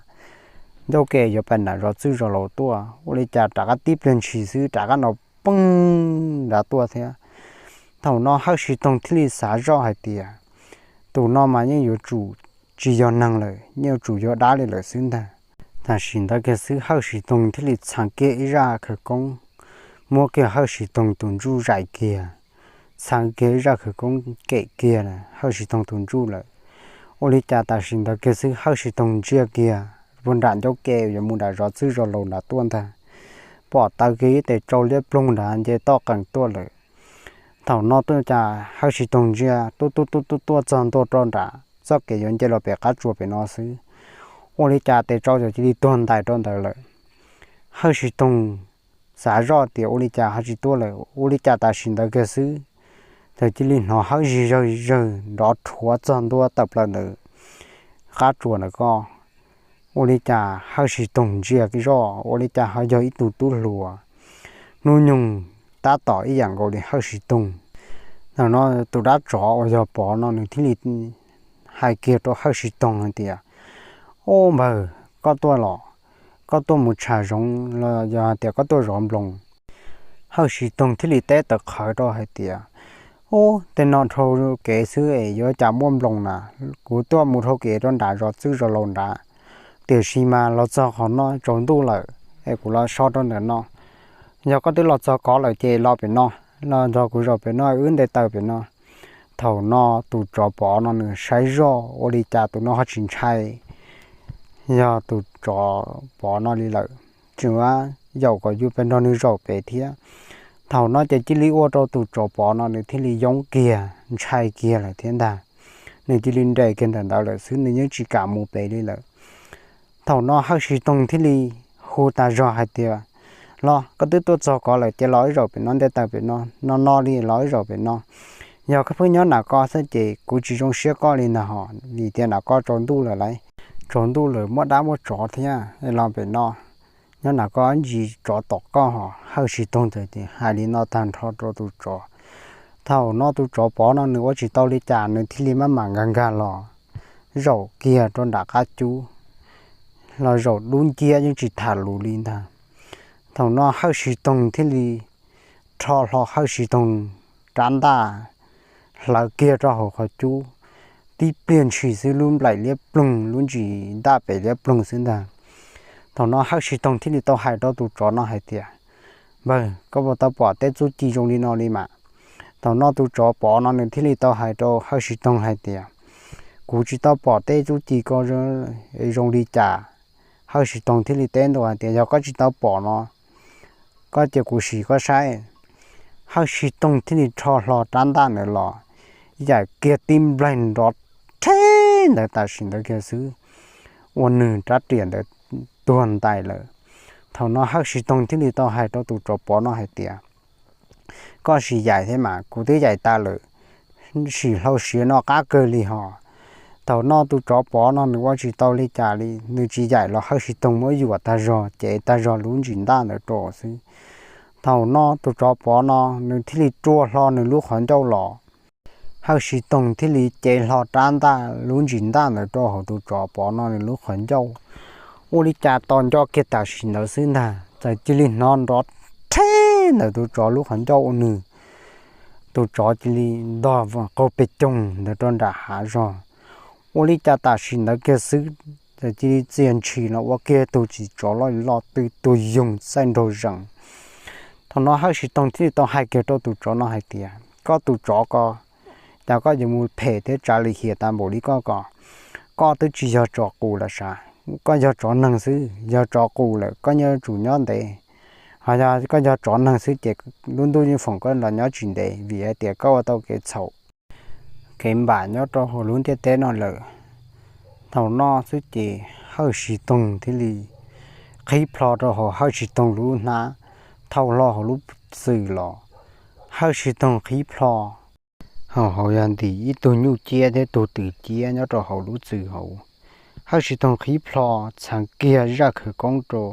ncauj ke yuav pais nram zos txwj zos laus tuaj. Ua li cas rov qab tib pliag ntshis xwb rov qab nrov poog nrad tuaj thiab. Thaum no Hawj Siv Toog thiaj li xav zoj hais tias, tus no mas yeej yuav tsum tsis yog neeg lawm, yeej yuav tsum yog dab li lawm xwb ntag. Tam sim ntawd kiag xwb Hawj Siv Toog thiaj li txheev kiag ib zaj khawv koob, muab kiag Hawj Siv Toog tus ntsuj zais kiag, txheev kiag ib zaj khawv koob kem kiag Hawj Siv Toog tus ntsuj lawm. Ua li cas tam sim ntawd kiag xwb Hawj Siv Toog ntsia kiag puag nram ncauj ke yuav mus nram zos txwj zos laus nrad tuaj ntag, pom taw kiag ib tes tsau liab ploog nrad nce toj qees tuaj lawm. Thaum no tuaj cas Hawj Siv Toog ntsia tuaj tuaj tuaj tuaj tuaj txog ntua rau nram txoj kev yuav nce los pem qab tsuas pem no xwb, ua li cas tes tsau ces cia li tuag ntais rau ntawd lawm. Hawj Siv Toog xav zoj tias ua li cas ho tsis tuaj lawm, ua li cas tam sim ntawd kiag xwb ces cia li hnov hawb zig zawg zawg nrov rhuav txog ntua tawm plaws ntawd qab tsuas ntawd ko. Ua li cas Hawj Siv Toog ntsia zoj ua li cas ho yog ib tug tub hluas hnub nyoog tab tom ib yam nkaus li Hawj Siv Toog. Thaum no tus dab tsov uas yog Pov no nws thiaj li hais kiag rau Hawj Siv Toog hais tias, Ub npawg, koj tuaj los, koj tuaj mus tsham zoov los yog hais tias koj tuaj zov nploos? Hawj Siv Toog thiaj li teb tawv qhawv rau hais tias, Ub, tej no dhau kev xwb es yuav cas muaj nploos na, kuv tuaj mus dhau kev rau nram zos txwj zos laus nrad, tiam sis mas los txog qhov no tsaus ntuj lawm es kuv los so rau ntawm no. Yog koj twb los txog ko lawm ces los pem no, los nrog kuv zaum pem no wb nte taws pem no. Thaum no tus tsov Pov no nws saib zoj ua li cas tus no ho tsis ntshai yog tus tsov Pov no li lawm, tseem yaum kom yus pes nrog nws zaum pem thiab. Thaum no ces cia li ua rau tus tsov Pov no nws thiaj li yoob kiag ntshai kiag lawm thiab ntag. Nws cia li nres kiag ntawm ntawd lawm xwb, nws yeej tsis kam mus pem li lawm. Thaum no Hawj Siv Toog thiaj li hu tas zog hais tias, Los, koj twb tuaj txog ko lawm ces los wb zaum pem no nte taws pem no, no no li los wb zaum pem no. Yog koj pheej nyob nram ko xwb ces kuv tsis zoo siab koj li ntag hos, vim tias nram ko tsaus ntuj lawm lauj, tsaus ntuj lawm muaj dab muaj tsov thiab, los pem no, nyob nram ko ntsis tsov tom koj hos. Hawj Siv Toog txawm hais li no tag nrho rau tus tsov. Thaum no tus tsov Pov no nws ua tsis tau li cas nws thiaj li maj mam nkag nkag los zaum kiag rau nram qab cub, los zaum dub nciab yeej tsis tham lus li ntag. Thaum no Hawj Siv Toog thiaj li rho hlo Hawj Siv Toog rab ntaj hlawv kiag rau hauv qhov cub, tib pliag ntshis xwb lub nplaim liab ploog, lub ntsis ntaj pem liab ploog xwb ntag. Thaum no Hawj Siv Toog thiaj li tau hais rau tus tsov no hais tias, Npawg, koj puas tau pom tej txuj ci zoo li no li mas? Thaum no tus tsov Pov no nws thiaj li tau hais rau Hawj Siv Toog hais tias, Kuv tsis tau pom tej txuj ci ko zoo li cas. Hawj Siv Toog thiaj li teb ntua hais tias, Yog koj tsis tau pom no, koj cia kuv sim koj saib. Hawj Siv Toog thiaj li rho hlo rab ntaj ntawd los, yaim kiag tib nplaig nrov rhe ntawd tam sim ntawd kiag xwb, ua nws rab riam ntawd tuag ntais lawm. Thaum no Hawj Siv Toog thiaj li tau hais rau tus tsov Pov no hais tias, Koj sim yaim thiab mas, kuv twb yaim tas lawm, sim hlau siav no qab kawg li hos. Thaum no tus tsov Pov no nws ua tsis tau li cas li, nws tsis yaim los Hawj Siv Toog muab yuam tag zog, cev tag zog lub ntsis ntaj ntawd rau xwb. Thaum no tus tsov Pov no nws thiaj li rua hlo nws lub qhov ncauj los. Hawj Siv Toog thiaj li cev hlo rab ntaj lub ntsis ntaj ntawd rau hauv tus tsov Pov no nws lub qhov ncauj. Ua li cas tos nco kiag tam sim ntawd xwb ntag, txawm cia li hnov nrov rhe ntawm tus tsov lub qhov ncauj ua nws, tus tsov cia li ntog qaug pes coog ntawd rau nram hav zog. Ua li cas tam sim ntawd kiag xwb, txawm cia li txia ntshis los ua kiag tus txiv tsov loj loj twb tuag yoog txaij nraug zees. Thaum no Hawj Siv Toog thiaj li tau hais kiag rau tus tsov no hais tias, Koj tus tsov ko, cas koj yuav mus phem thiab tsav lim hiam tas npaum li koj ko? Koj twb tsis yog tsov qus lawm sav, koj yog tsov neeg xwb. Yog tsov qus lawm koj yuav tsum nyob ntev, ho yog koj yog tsov neeg xwb ces lub ntuj yeej foom koj los nyob tsis ntev, vim hais tias koj ua tau kev txhaum kev npam nyob rau hauv lub ntiaj teb no lawm. Thaum no xwb ces Hawj Siv Toog thiaj li qhib plho rau hauv Hawj Siv Toog lub hnab, thau hlo hauv lub xwm los, Hawj Siv Toog qhib plho Hauv hauv yog ntim ib tug nyuj ciab thiab tug twm ciab nyob rau hauv lub txwm hauv. Hawj Siv Toog qhib plho txheev kiag zaj khawv koob rau.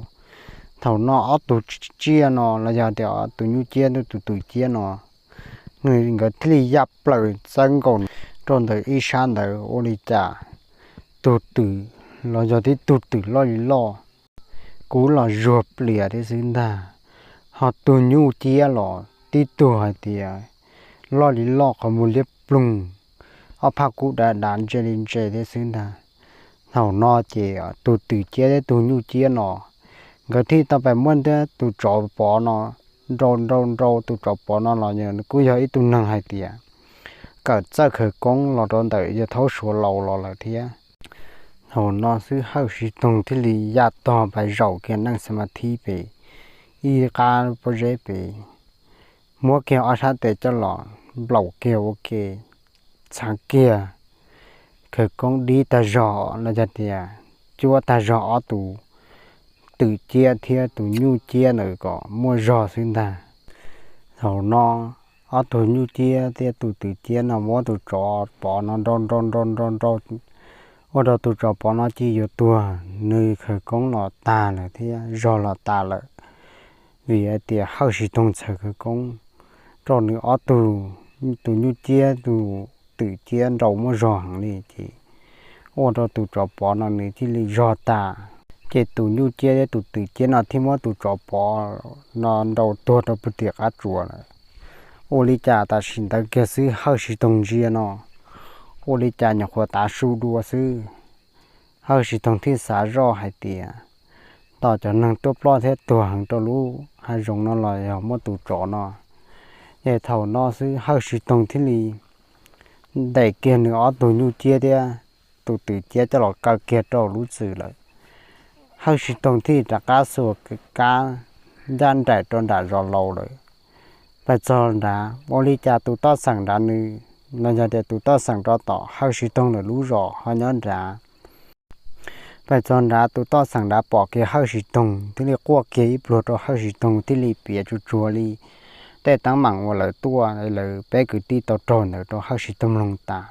Thaum no ob tug tsiaj no los yog tias tus nyuj ciab thiab tus twm ciab no, nws nkawd thiaj li ya plaws txawb nkaus rau ntawm ib sab ntawd. Ua li cas tus twm los yog tib tug twm loj li loj, kub los zuag plias thiab xwb ntag, ho tus nyuj ciab los tib tug hais tias loj li loj qhov muag liab ploog, ob phab kub dav dav ntse li ntse thiab xwb ntag. Thaum no ces tus twm ciab thiab tus nyuj ciab no nkawd thiaj tau pais muab thiab tus tsov pov no nrau nrau nrau. Tus tsov pov no los kuj yog ib tug neeg hais tias kawm txawj khawv koob los rau ntawm yawg Thaub Suav laus los lawm thiab. Thaum no xwb Hawj Siv Toog thiaj li ya tog pais zaum kiag neej xa ma thib pem ib qab pob zeb pem, muab kiag ob sab tes coj los nplaum kiag ua ke, txheev kiag khawv koob dib tag zog los yog tias cuab tag zog ob tus twm ciab thiab tus nyuj ciab ntawd kom muaj zog xwb ntag. Thaum no ob tug nyuj ciab thiab tus twm ciab no muab tus tsov pov no nrau nrau nrau nrau nrau, ua rau tus tsov pov no cia yuav tuag, nws khawv koob los tag lawm thiab zog los tas lawm. Vim hais tias Hawj Siv Toog txhaws khawv koob rau nws ob tug, tus nyuj ciab tus twm ciab nrau muaj zog heev li ces ua rau tus tsov pov no nws thiaj li zog tas. Ces tus nyuj ciab thiab tus twm ciab no thiaj muab tus tsov pov no nrau tuag rau puag tim qab tsuas lawm. Ua li cas tam sim ntawd kiag xwb Hawj Siv Toog ntsia no, ua li cas nyuam qhuav tav su dua xwb. Hawj Siv Toog thiaj xav zoj hais tias tos cov neeg tuaj ploj thiab tuag heev rau lub hav zoov no los yog muaj tus tsov no. Ces thaum no xwb Hawj Siv Toog thiaj li ntes kiag nws ob tug nyuj ciab thiab tus twm ciab coj los kaw kiag rau lub txwm lawm. Hawj Siv Toog thiaj rov qab xuas kab ncaj nraim rau nram zos laus lawm. Pais txog nrad ua li cas tus toj xeem nrad nws, los yog tias tus toj xeem rau tom Hawj Siv Toog lawv lub zos ho nyob nrad. Pais txog nrad tus toj xeem nrad pom kiag Hawj Siv Toog thiaj li quaj kiag ib pluag rau Hawj Siv Toog thiaj li piav tsuag tsuag li tej teeb meem uas lawv tuaj lawv peb kwv tij tau raug ntawd rau Hawj Siv Toog mloog tas.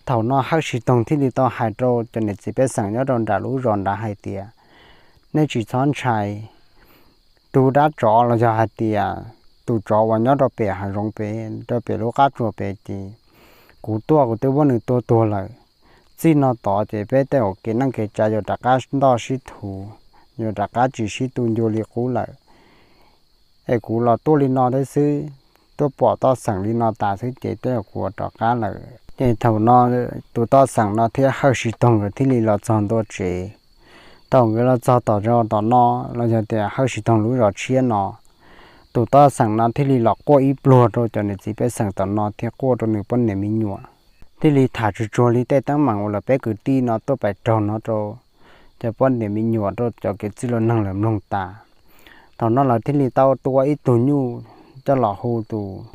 Thaum no Hawj Siv Toog thiaj li tau hais rau cov niam txiv pej xeem nyob rau nram lub zos nrad hais tias, nej tsis txhob ntshai, tus dab tsov los yog hais tias tus tsov uas nyob rau pem hav zoov pem rau pem lub qab tsuas pem ces kuv tuaj kuv twb muab nws tua tuag lawm. Txij no tod ces peb tej uas kev neej kev tsav yuav rov qab ntoj sib thuv, yuav rov qab tsis sib tu ncua li qub lawm. Es kuv los tuaj li no thiab xwb, tuaj pom toj xeem li no tas xwb ces tej uas kuv rov qab lawm. Ces thaum no tus toj xeem no thiab Hawj Siv Toog nkawd thiaj li los txog ntua tsev. Thaum nkawd los txog tom zos tom no los yog tias Hawj Siv Toog lub zos tshiab no, tus toj xeem no thiaj li los quaj ib pluag rau cov niam txiv pej xeem tom no thiab quaj rau nws poj niam me nyuam, thiaj li tham tsuag tsuag li tej teeb meem uas lawv peb kwv tij no tuaj pais raug no rau cov poj niam me nyuam rau cov kev txwj laus neeg lawv mloog tas. Thaum no lawv thiaj li tau tua ib tug nyuj coj los hu tus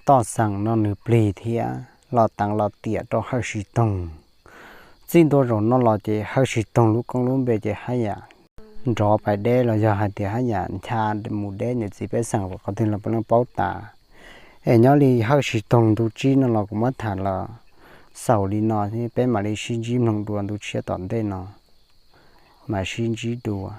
toj xeem no nws plig thiab los teev los tiam rau Hawj Siv Toog. Txij ntua zaum no los ces Hawj Siv Toog lub koob lub npe ces haj yam nrov pais deb los yog hais tias haj yam ncha mus deb, niam txiv pej xeem qhov twg los puav leej paub tas. Es nyob li Hawj Siv Toog ntu tsib no los kuv muab tham los xaus li no, peb mam li sib ntsib mloog dua ntu tshiab tom ntej no, mam sib ntsib dua.